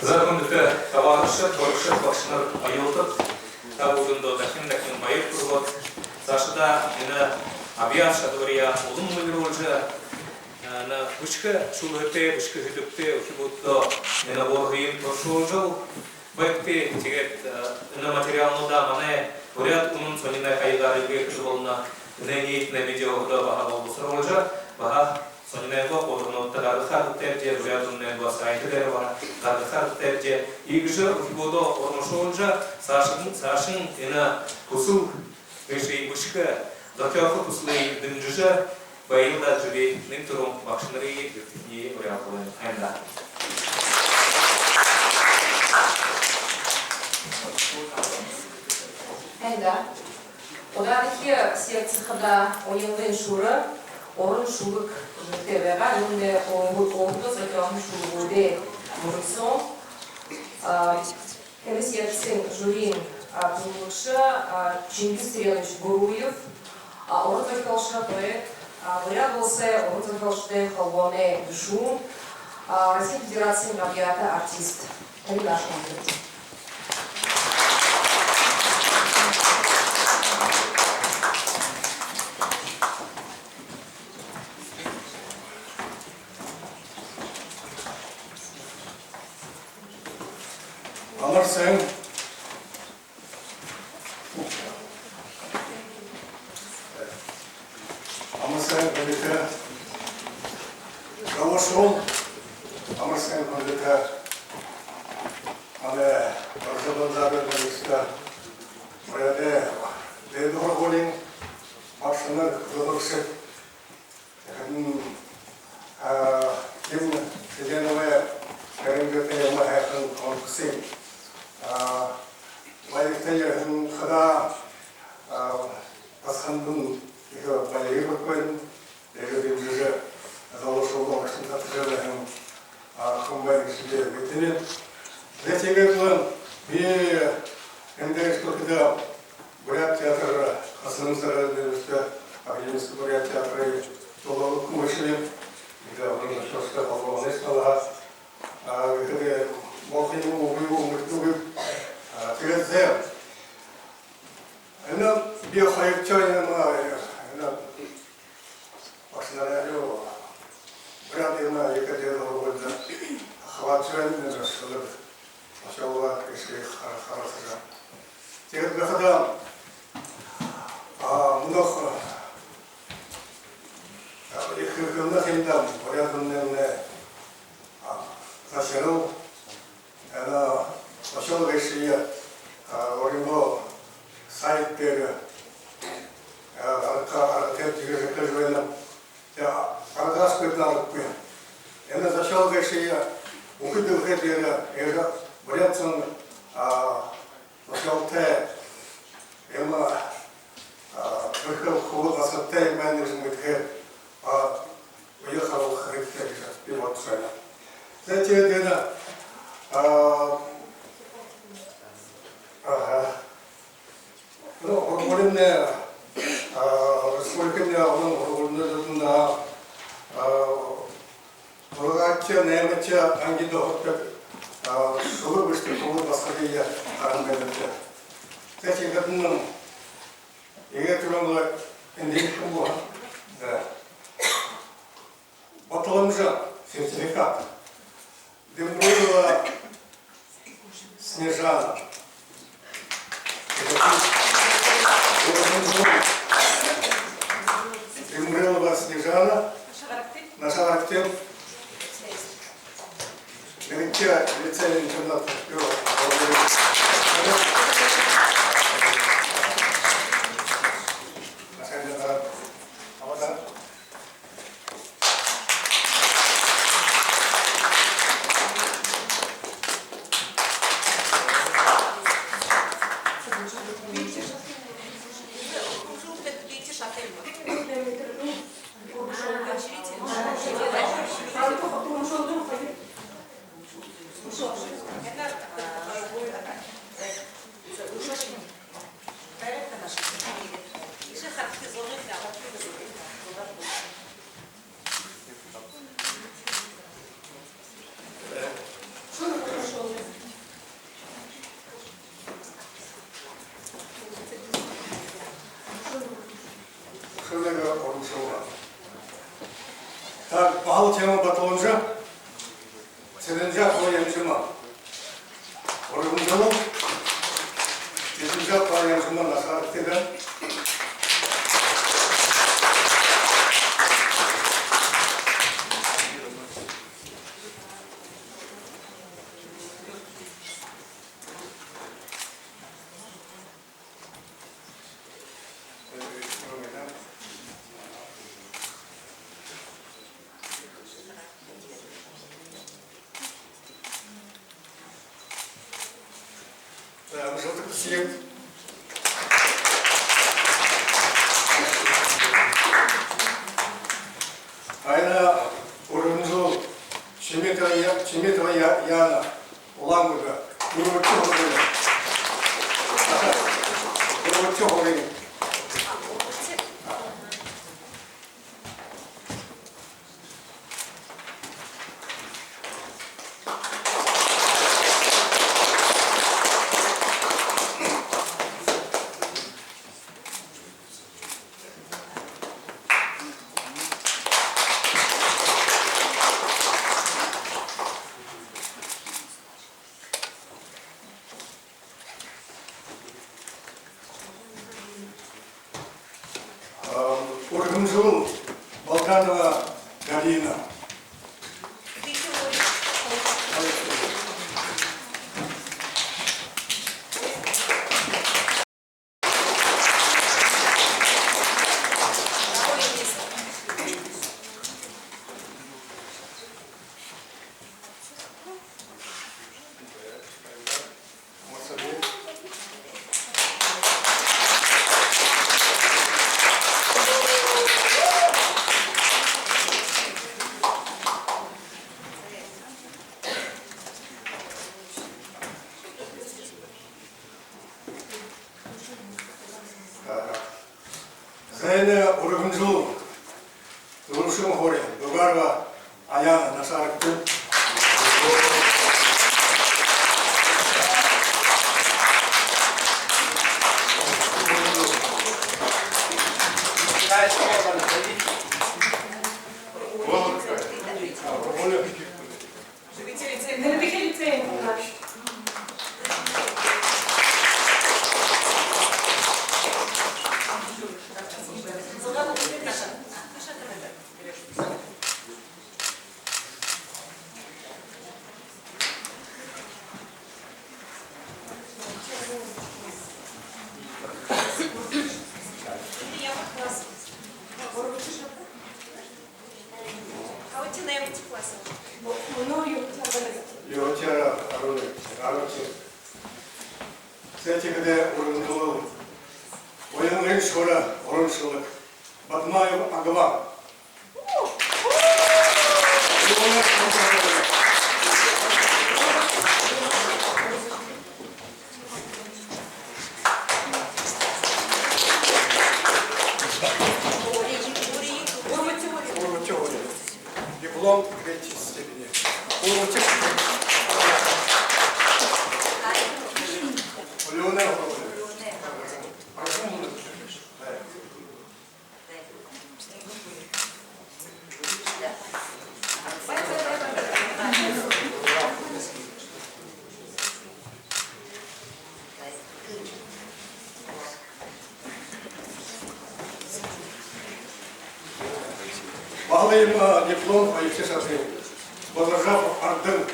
За, хүндэтэ хабаадагшад, һурагшад, багшанар, оюутад, та бүгэдэндөө дахин дахин баяр хүргөөд, саашадаа энэ абьяас шадабарияа улам мэлирүүлжэ, энэ бэшэхэ шүлэхэтэй, бэшэхэ хэдэгтэй үхибүүдтэ энэ буурхыень туршуулжал байгты. Тиигээд энэ материалнуудаа манай «Буряад үнэн» сониной хаягаар эльгээхэдэ болоно. Энээнэй ниитинэй видео баһа болбосоруулжа, баһа сониной гуурнуудта гаргаха аргатайбди, «Буряад үнэнэй» сайтын дээрэ баһа гаргаха аргатайбди. Иигэжэ үхибүүдээ урмашуулжа, саашань, саашань энэ хүсэл гээшые бэшэхэ, зохёохо хүсэлые дэмжэжэ байг лэ даа. Жюри, нэн түрүүн багшанарые гэртэтнай уряалхабди. Һайн даа. Һайн даа. Удаадахи секци хадаа «Уянгын шүрэ», «Уран шүлэг» гэжэ нэрэтэй байгаа. Юундэ өөһэд зохёоһон шүлэгүүдээ мүрысөөн. А, энэ секциин жюриин, а, түрүүлэгшэ, а, Чингис Цыренович Гуруев, а, уран зохёолшо, поэт, а, Буряад Уласай уран зохёолшодой холбооной гэшүүн, а, Россиин Федерациин габьяата артист. Танилсажа үгыт. Амар сайн. Амар сайн, хүндэтэ залуушуул. Амар сайн, хүндэтэ манай Оржабанзаабай нэрэмжэтэ Буряадай дээдэ һургуулиин багшанар, зүжэгшэд. Тиихэдэнь, а, Ким Цыденовай нэрэмжэтэ иимэ һайхан конкурсын, а, баяртай ерэһэн хадаа, а, басагандань ехэ баяр хүргэнэб. Тиигээд дэмжэжэ, залуушуулда урагшань татажа байһан, а, хүн байна гэжэ би мэдэнэб. Зэ, тиигээд лэ би эндэ иигэжэ хэлэхэдэ, Буряад театр, Хасанб Сардаевай нэрэмжэтэ академическэ Буряад театрай түлөөлэгшэ бэшэб. Эндэ уран зохёолшодой холбооһоной талаһаа, а, гэхэдэ болохо юм гү, үгы гү, мэдэнэгүй. А, тиигээд зэ, энэ би хоёрдохёо юм, а, энэ багшанараа юу, Буряад үнэн, Екатеринбургда хабаадажа байнаб, энэ шүлэг, зохёолгоо гээшые хара-, харалсажа. Тиигээд би хадаа, а, мүнөө, а, ехэ хэлэнэ юм даа, Буряад үнэнэй, а, захирал, энэ зохёол гээшые, а, өөрынгөө сайт дээрэ, а, гаргаха, гаргаха гэжэ хэлэжэ байнаб. Тиигээд гаргахагүйдэнь аргагүй. Энэ зохёол гээшые бүхы дэлхэй дээрэ, эжы буряад зон, а, зохёолтой юм, а, бэрхэл, хүбүүд, басаганууд юм байна гэжэ мэдэхэ, а, үе харуулха хэрэгтэй гэжэ би бодожо байнаб. Зэ, тиигээд энэ, а, аха. Ну, һургуулимнай, а, республикамнай олон һургуулинуудта, а, зургаадахи, наймадахи ангида һурадаг, а, шүлэг бэшэдэг хүбүүд, басагадые харан байнаб. Тиихэдэнь иигээд түрүүн лэ эндэ хүн байгаа. Да. Баталамжа, сертификат. Дымбрылова Снежана. Дымбрылова Снежана. Наша Арктим. Мэргэдэй лицей-интернат. Наша Арктим. Алтимова Батонжа, Цыренжапова Янжима. Ургамжалал. Цыренжапова Янжима, наһаарагты даа. Аяна ургамжалал. Чимитова Я-, Чимитова Я-, Яна. Улаан-Үдэ. Гурбадахи һургуули. Гурбадахи һургуули. Ургамжалал. Балканова Галина. Зайна ургамжалал. Түрүүшын һуури. Дугарова Аяна, наһаарагты. Юртера Арон, Арон. Сэдьхэдээ ургамжалал. Уянгын шура, уран шүлэг. Бадмаева Агва. Диплом третьей степени. Алёна. Баһал иимэ диплом, баяртай шажаб. Базаржапов Ардэн.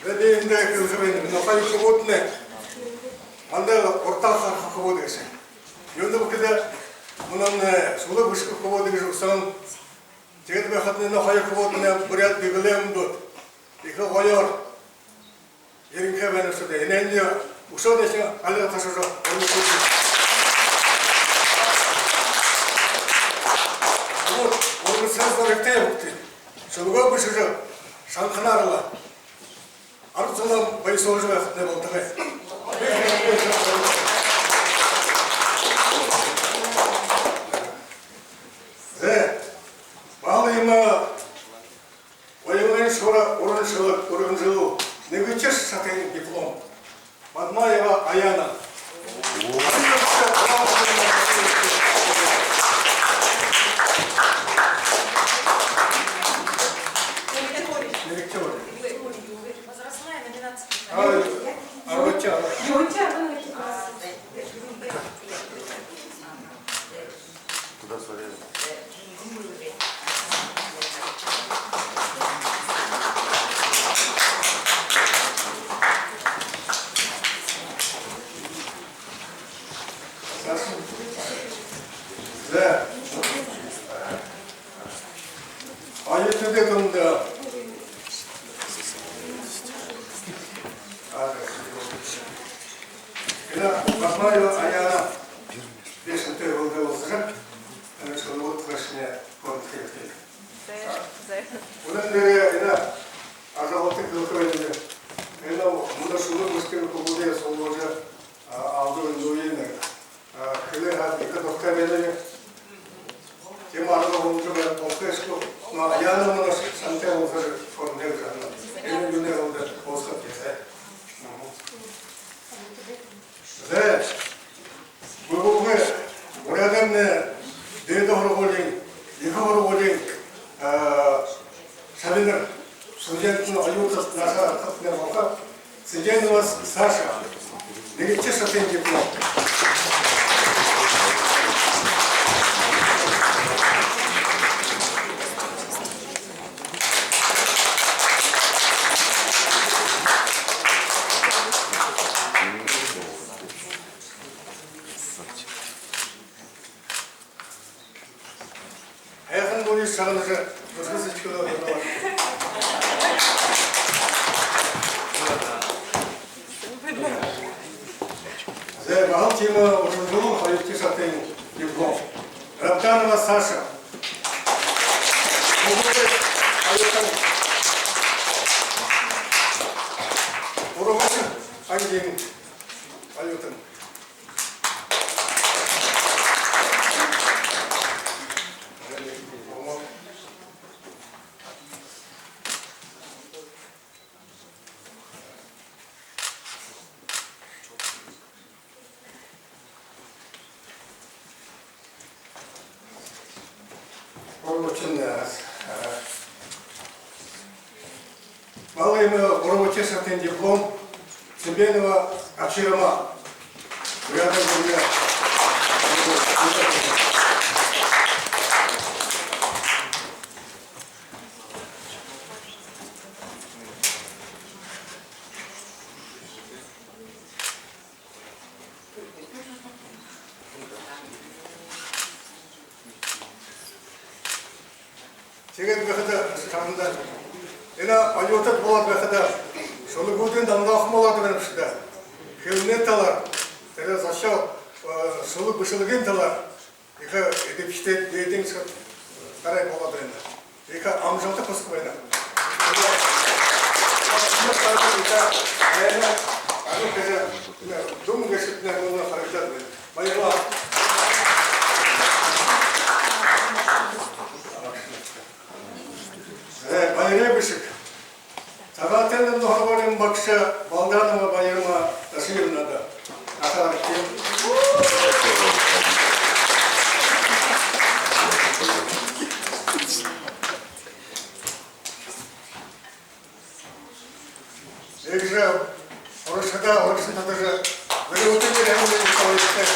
Бидэ эндэ хэлэжэ байнабди, нохой хүбүүднай. Манда урдаа хараха хүбүүд гээшэ. Юундэб гэхэдэ, мүнөө шүлэг бэшэхэ хүбүүд гэжэ үгы һэн. Тиигээд байхадань нохой хүбүүднай буряад гэгэлэймнай ехэ гоёор ерэнхэй байна шүү дээ. Энээниие үшөө дахин альга ташажа, урмын хүбүүд. Вот, урмын саашаа хэрэгтэй юм. Шүлэгөө бэшэжэ, шанганаар лэ арад зоноо баясуулжа байхатнай болтогой. Иимэ оюунай шура уран шүлэг, уран шүлэг, нэгэдэхи шатын диплом. Бадмаева Аяна. Нэгэдэхи. Возрастная номинация. А, а вот чё? Туда смотри. Зэ. Оюутад, хүндэтэ. Эндэ Бадмаева Аяна. Бэшэнтэй болдог болсо, энэ шүлэгүүдые хашни конфетки. Үнэн дээрээ энэ ажалтай хэлэхэ байна. Энэ мүнөө шүлэг бэшэдэг хүбүүдые суглуулжа, а, алдар үнгөөгүйнэ. А, хэлэхэ һаа ехэ дуртай байна. Тиимэ арга хонжо байна болохо гээшэ гү. Но Аяна мүнөө шамтай болсо, формын жаһан. Энэ юунэй болоод болсохо гэжэ. Мгм. Зэ. Бүгэдэ Буряадаймнай дээдэ һургуулиин, ехэ һургуулиин, а, шабинар, студентнай, оюутад, наашаа гарахатнай болохо. Цыденова Саша. Нэгэдэхи шатын диплом. Һайхан бүри шагнажа, бэшэжэ, сэдьхэлээ хургуулаа. Зэ, баһал тиимэ уран шүлэг, хоёрдохи шатын диплом. Рабданова Саша. Бүгэдэ оюутан. Ургашын ангиин оюутан. Гурбадахи, э, э, баһал иимэ гурбадахи шатын диплом. Цыбенова Абширама. Буряадай гүрэнэй. Тиигээд байхада, шамда энэ оюутад болоод байхада, шүлэгүүдынь дамнаахан болоод байна бшуу даа. Хэлэнэй талаар, тэрэ зохёол, э, шүлэг бэшэлгын талаар ехэ эдэбхитэй, дээдын шататай болоод байна. Ехэ амжалта хүсэжэ байна. Дуун гээшэдтнай мүнөө харагдаад байна. Баярлаа. Э, баярай бэшэг. Сагаатайн дунда һургуулиин багша Балданова Баярма Дашиевнада. Асархи. Иигэжэ урагшадаа урагшань татажа, гэрэлтэнээр һайхан байхыетнай.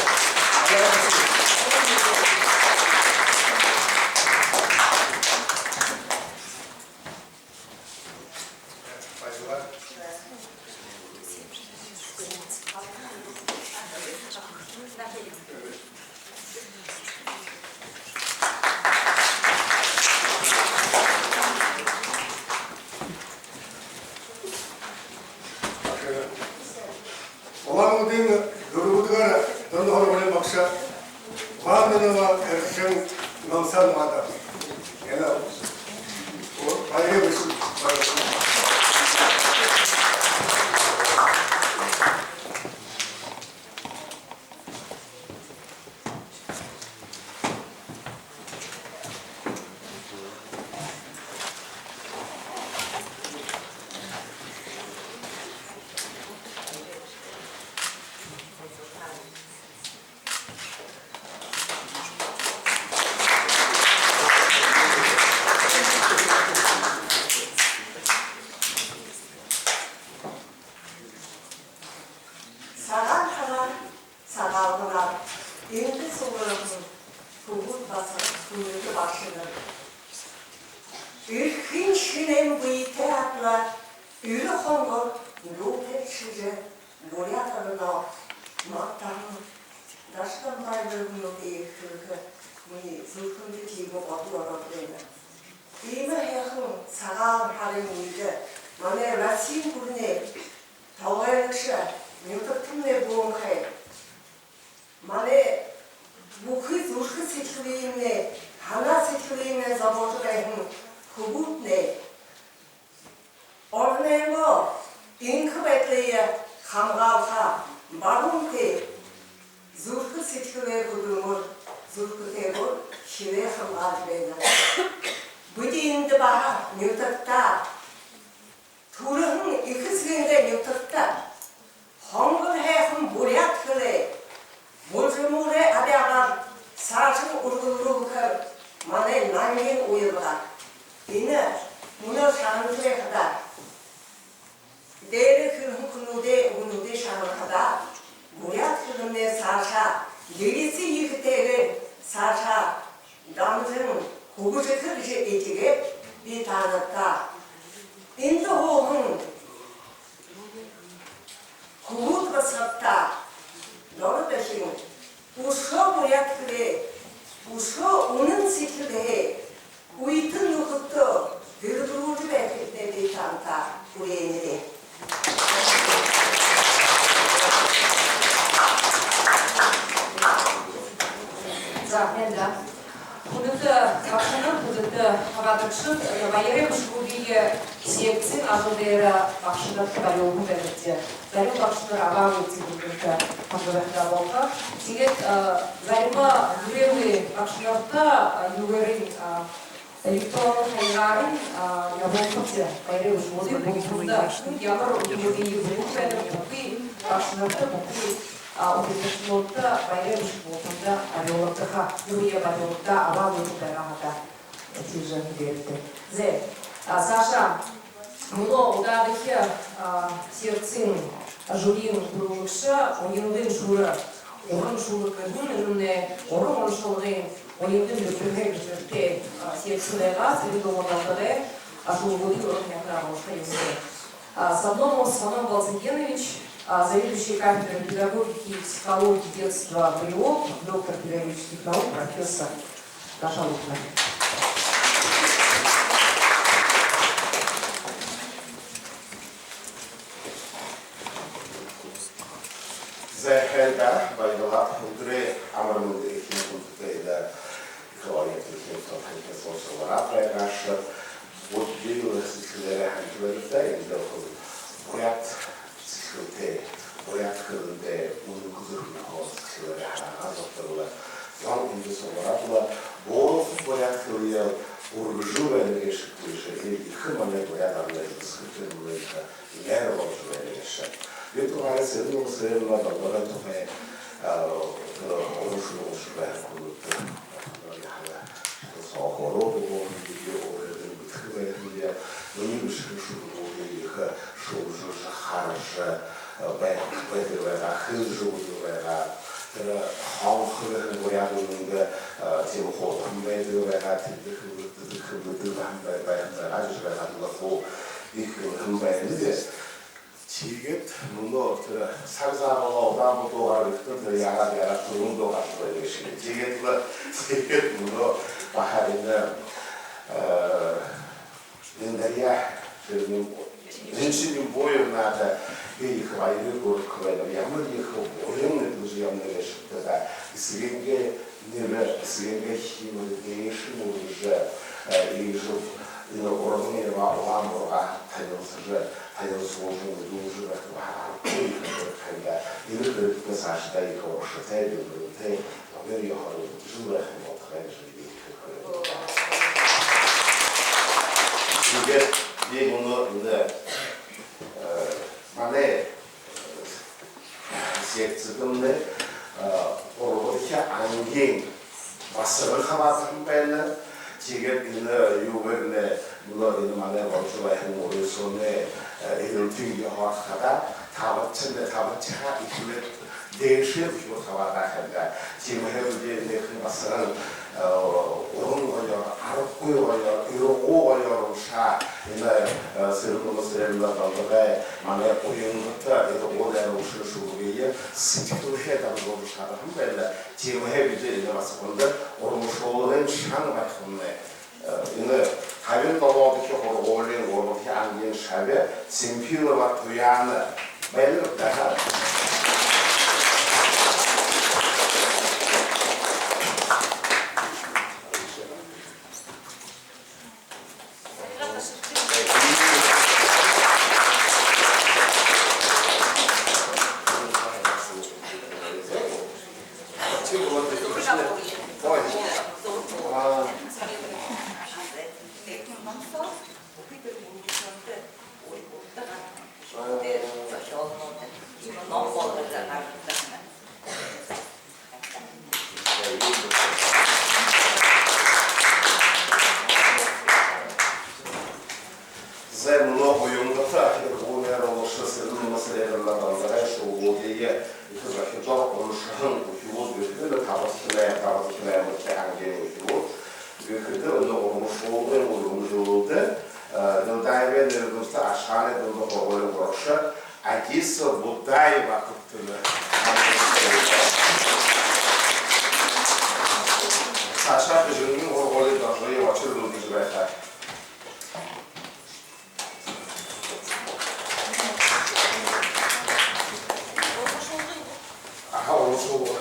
Улаан-Үдын дүрбэдэхи дунда һургуулиин багша Ванданова Эржэн Намсановада. Энэ баярай бэшэг. Шэнээн бэетэй адли, эрэ хонгор дуутай шэжэ буряад арадаа магтаһан Даши Дамбаевай үгэнүүдые хэлэхэ минии зүрхэндэ тиимэ бодол ороод байна. Иимэ һайхан сагаан һарын үедэ манай Россиин гүрэнэй толгойлогшо, нютагтамнай бүлэнхэй, манай бүхы зүрхэ сэдьхэлыемнай, һанаа сэдьхэлыемнай зобожо байһан хүбүүднай оронойнгоо энхэ байдалые хамгаалха баруун тээ зүрхэ сэдьхэлээ бүдүүнөөр, зүрхэтэйгөөр хилээ хамгаалжа байна. Бидэ эндэ баһа нютагтаа, түрэһэн эхэ эсэгынгээ нютагта хонгор һайхан буряад хэлээ булжамуурай абяагаар саашань үргэлжэлүүлхэ манай нангин уялга. Энэ мүнөө шагнажа байхадаа, дээрэ хэлэһэн хүнүүдэй үгэнүүдые шагнахадаа, буряад хэлэмнай саашаа ерээсэй ехэтэйгээр саашаа дамжан хүгжэхэ гэжэ этигээд, би таанадтаа, эндэ һууһан хүбүүд басагадтаа доро дахин үшөө буряад хэлээ, үшөө үнэн сэдьхэлһээ үетэн нүхэдтөө дэлгэрүүлжэ байхыетнай би таанадтаа үреэнэб. За, мэндэ. Хүндэтэ багшанар, хүндэтэ хабаадагшад, баярай бэшэгүүдые секциин ажал дээрэ багшанарта зорюулһан байнабди. Зарим багшанар абаагүйбди, хүндэтэ хабаадагшад, болохо. Тиигээд, э, зарим юрэнэй багшанарта, э, юугээрнь, э, электронно хаягарнь, э, ябуулхабди. Баярай бэшэгүүдые бүгэдэ, ямар үгэнүүдые бүгэдэ, бүхы багшанарта, бүхы, э, удирдагшанарта баярай бэшэг бултанда зорюулагдаха. Юугээ зорюулагдаха, абаагүйбди, байгаа һаа даа. Тиижэ дээрэтэ. Зэ, а, саашаа мүнөө удаадахи, а, секциин жюриин түрүүлэгшэ, «Уянгын шүрэ», «Уран шүлэг» гэһэн, энэмнай уран уншалгын, уянгын нэбтэрһэн гэжэ нэрэтэй, а, секци байгаа. Сэргэ-Дулма Далдагай, а, шүлэгүүдые уран һайханаар уншаха ёһотой. А, Садномов Сонон Балзагенович, а, заведующий кафедрой педагогики и психологии детства БРИОП, доктор педагогических наук, профессор. Даша Лукина. Зэ, һайн даа, баярлаа. Үдэрэй амар мэндэ, хүндэтэ Экология тэнхим тонхойтой сошалараад байгааша. Вот би сэдьхэлээрээ һанажа байнаб даа, эндэ хүн буряад сэдьхэлтэй, буряад хэлэндээ үнэн хүсэжэ байһан сэдьхэлээрээ һанаагаа зогторуулаа. Зон эндэ суглараад лэ, буруу буряад хэлые үргэжэ байна гээшэ гү, ехэ манай буряад арадай эсэгэ хэлэн мүнөө ехэ найр боложо байна гээшэ. Би тухайгаа, Сэргэ-Дулма Сэргэевна Далдагай тухай, а, уран шүлэг уншажа байһан хүнүүдтэ, яагаа, соохороо дууһан, би өөрөө мэдэхэ байһан юм. Минии бэшэһэн шүлэгүүдые ехэ шүүжэ, хаража, а, бай-, байдаг байгаа, хэлэжэ үгэдэг байгаа. Тэрэ хонхо гэһэн буряад үнэнгээ, а, тиимэ хуудаһан байдаг байгаа, тэндэ хэлэгдэдэг, хэлэгдэдэг байһан бай-, байһан байгаа гэжэ байгаад лэ хуу ехэ хэлэһэн байна гээ. Тиигээд мүнөө тэрэ саг заа болоо, удаан бодоо гаргахадаа, тэрэ яагаад, яагаад түрүүн дуугаржа байна гээшэб. Тиигээд лэ, тиигээд мүнөө баһа энэ, э, энэ Дарья Жирним-, Жирним-, Жирним Буевнада би ехэ баяр хүргэжэ байнаб. Ямар ехэ буян эдлэжэ ябана гээшэб даа. Эсэгынгээ нэрэ, эсэгынгээ химиин дээшэнь үргэжэ, э, иигэжэ энэ урган ябаа улаан бургааһаа танилсажа, танилсуулжа, мэдүүлжэ байхада баһа аргагүй ехэ хэрэгтэй юм даа. Энэ хэрэгтнай саашадаа ехэ урагшатай, дэлгэрэнтэй, номой ёһоор үргэлжэлжэ байха юм болтогой гэжэ би хэлэхэ. Тиигээд би мүнөө энэ, э, манай, э, секцидэмнай, э, гурбадахи ангиин басаган хабаадаһан байна. Тиигээд энэ юугээрнэ, мүнөө энэ манай боложо байһан урысуунай, э, эрилтын ёһоор хадаа табадахинь, табадахиһаа эхилээд Дээшээ үхибүүд хабаадаха юм даа. Тиимэһээ бидэ энээхэн басаган, э, уран гоёор, аргагүй гоёор, ургуу гоёор уншаа. Энэ, э, Сэрэн-Нума Сэрэнэевна Далдагай манай Уянгата энэ гол найруулагша шүлэгые сэдьхэлһээ дамжуулжа шадаһан байна. Тиимэһээ бидэ энэ басаганда урмашуулгын шан барихамнай. Э, энэ табин долоодохи һургуулиин гурбадахи ангиин шаби Симпилова Туяна байна гү даа? Ой. А. Зай, мүнөө Уянгата энэ гол найруулагша Сэрэн-Нума Сэрэнэевна Далдагай шүлэгүүдые ехэ зохидоор уншаһан үхибүүд, үхибүүд табадахинай, табадахинай, наймадахи ангиин үхибүүд. Гэхэдэ энэ урмашуулгын үргэмжэлэлдэ, э, Далдаевай нэрэмжэтэ Аршаанай дунда һургуулиин һурагша Адиса Будаева хүртэнэ. Саашаа Хэжэнгын һургуулиин Доржоёо Очир дунда һурагша. Аха, урмашуулга.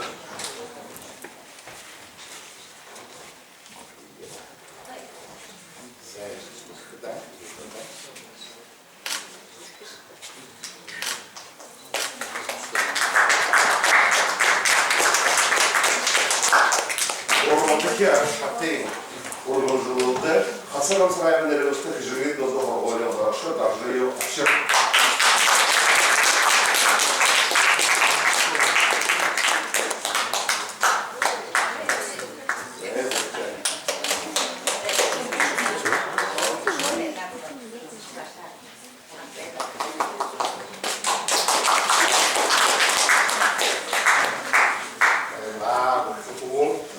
Гурбадахи шатын үргэмжэлэлдэ Хасар Ансараевай нэрэмжэтэ Хэжэнгын дунда һургуулиин һурагша Доржоёо Очир.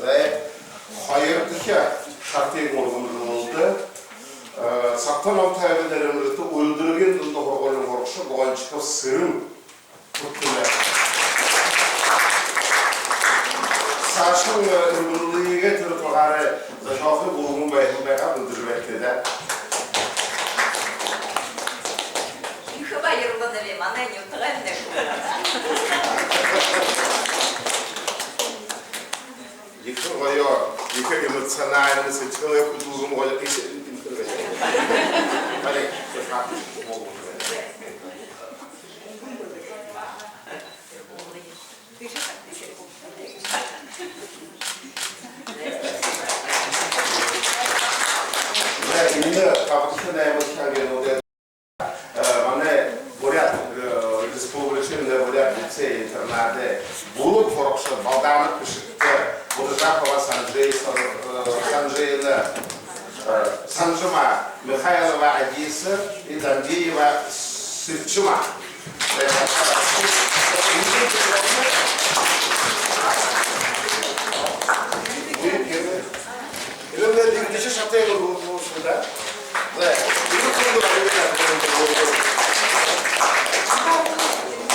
Зай, хоёрдохи шатын үргэмжэлэлдэ, э, Сагта Номтоевай нэрэмжэтэ Үльдэргын дунда һургуулиин һурагша Гончиков Сэрэн хүртэнэ. Саашань, э, үргэмжэлэлээ тэрэ тугаараа зохёохы бүлгэм байһан байгаа, мэдэжэ байгты даа. Ехэ баярланаб, манай нютагаймнай. Ехэ гоё, ехэ эмоциональна, сэдьхэлэй хүдэлгэн гоё, ехэ интерес. Бари, шахмат. Зай, энэ табадахи, наймадахи ангиинуудые, э, манай Буряад, э, Республикын Буряад лицей-интернадай бүлэг һурагша Балданов Бэшэгтэ, Будажапова Санжи-, э, Санжина, э, Санжима, Михайлова Адиса и Дамбиева Сэрчима. Иигээд нэгэдэхи шатые үргэлжэлүүлнэ даа. Зай, иигээд нэгэдэхи шатые үргэлжэлүүлнэ.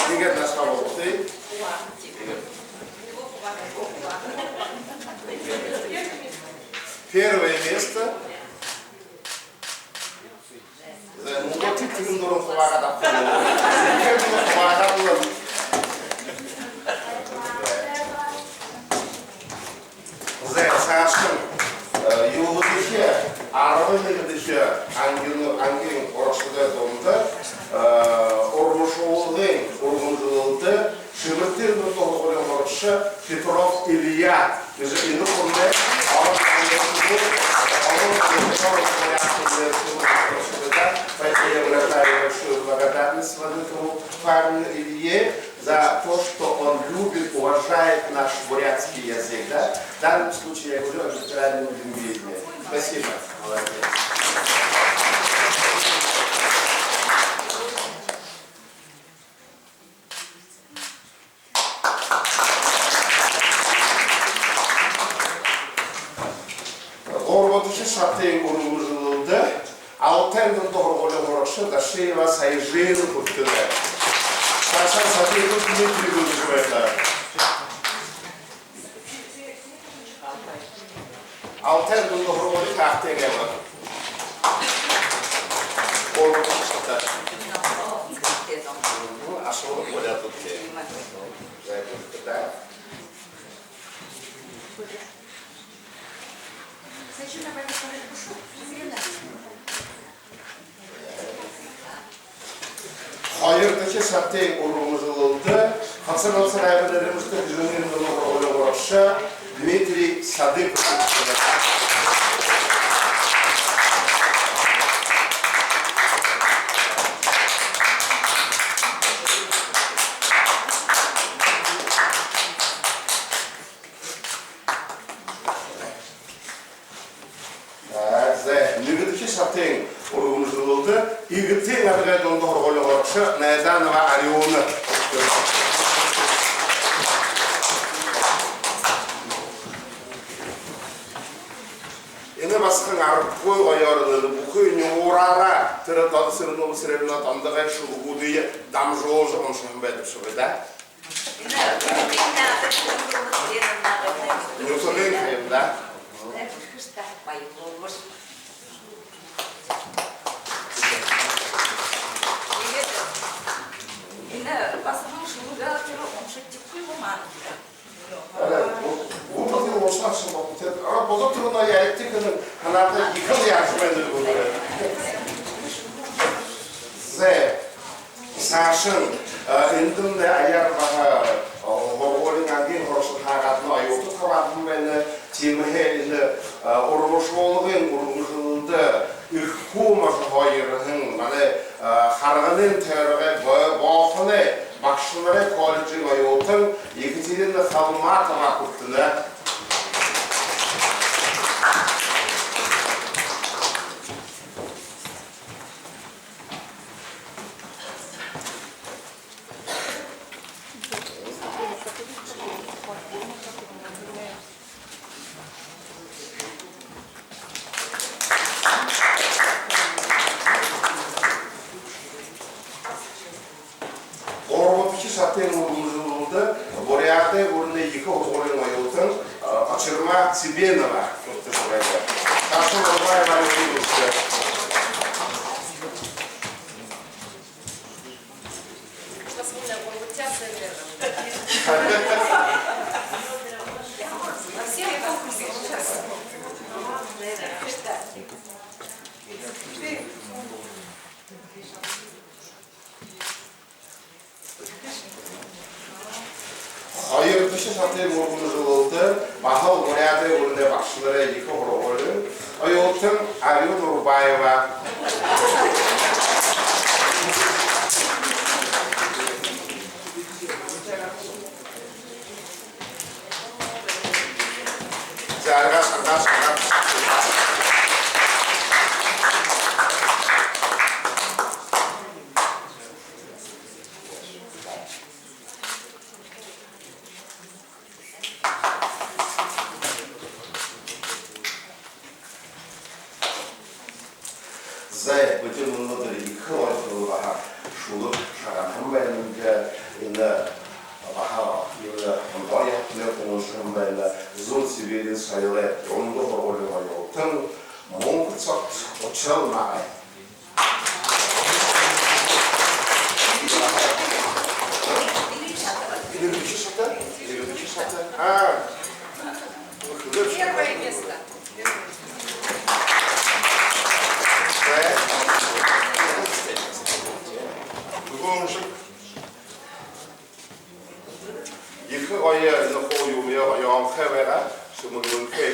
Иигээд наашаа болтогты. Первое место. Зай, мүнөө тиигээд түрүүн дуран хубаагаад абаха юм. Тиигээд түрүүн хубаагаад лэ. Зай, саашань, э, юһэдэхи, арбан нэгэдэхи ангиин, ангиин һурагшадай дунда, э, урмашуулгын үргэмжэлэлдэ Шэбэртын дунда һургуулиин һурагша Петров Илья. Гэжэ энэ хүнэй олон, олон, олон, благодарность выражаю, что благодарность в адрес парня Илье за то, что он любит, уважает наш бурятский язык, да? В данном случае я говорю о литературном лингвизме. Спасибо. Молодец. Һургуулиин һурагша Дашиева Саяжина хүртэнэ. Саашаа Садыков Дмитрий хүргэжэ байна. Алтай дунда һургуули, Хаагтын аймаг. Гурбадахи шата. Ашуулга болёод үгтэ. Зай, хүртэ даа. Хоёрдохи шатын үргэлжэлэлдэ Хацар-Галсар аймагай нэрэмжэтэ Хэжэнгын дунда һургуулиин һурагша Дмитрий Садыков. Зай, нэгэдэхи шатын үргэлжэлэлдэ Эгэтын Адагай дунда һургуулиин һурагша Найданова Арюна. Энэ басаган аргагүй гоёор, энэ бүхы нюураараа тэрэ Дондог Цырен-Цыреновна Дондогой шүлэгүүдые дамжуулжа уншаһан байдаг шүү даа. Нюрсалын хаям даа. Тиигээд энэ басаган шүлэгөө тэрэ уншадаггүй юм аа. Арай, бу-, бу-, бу-, бу-, уншаашан болтогой. А, бодоод түрүүн яригты гэнэ, ханаатай ехэл яажа байна гү. Зай. Саашань, а, эндэмнай аяар баһа, а, һургуулиин ангиин һурагшад хаагаад, но оюутад хабаадаһан байна. Тиимэһээ энэ, а, урмашуулгын үргэлжэлэлдэ Эрхүү можо хоёр һэн манай, а, Харганын тойрогой Бо-, Боохоной багшанарай колледжын оюутан Екатерина Халматова хүртэнэ. Гурбадахи шатын үргэлжэлэлдэ Буряадай гүрэнэй ехэ һургуулиин оюутан, а, Очирма Цыбенова хүртэжэ байна. Саашань Урбаева Арюна хүртэнэ. Хоёрдохи шатын үргэлжэлэлдэ баһал Буряадай гүрэнэй багшанарай ехэ һургуулиин оюутан Арюна Урбаева. За, аргаш, аргаш, аргаш. Зай, бидэ мүнөөдэр ехэ олон баһа шүлэг шагнаһан байнабди. Энэ баһа, энэ ондоо ябадалнай уншаһан байна. Зүүн Сибириин соёлой дунда һургуулиин оюутан Мүнхэ-Цот Учрал-Нагай. Энээнэй шата? Энээнэй шата? А. Первое место. Зай. Бүгүн шүлэг. Ехэ гоё, энэ хуу юумэеэ гоё онхой байгаа. Шэмэг үнэхэй.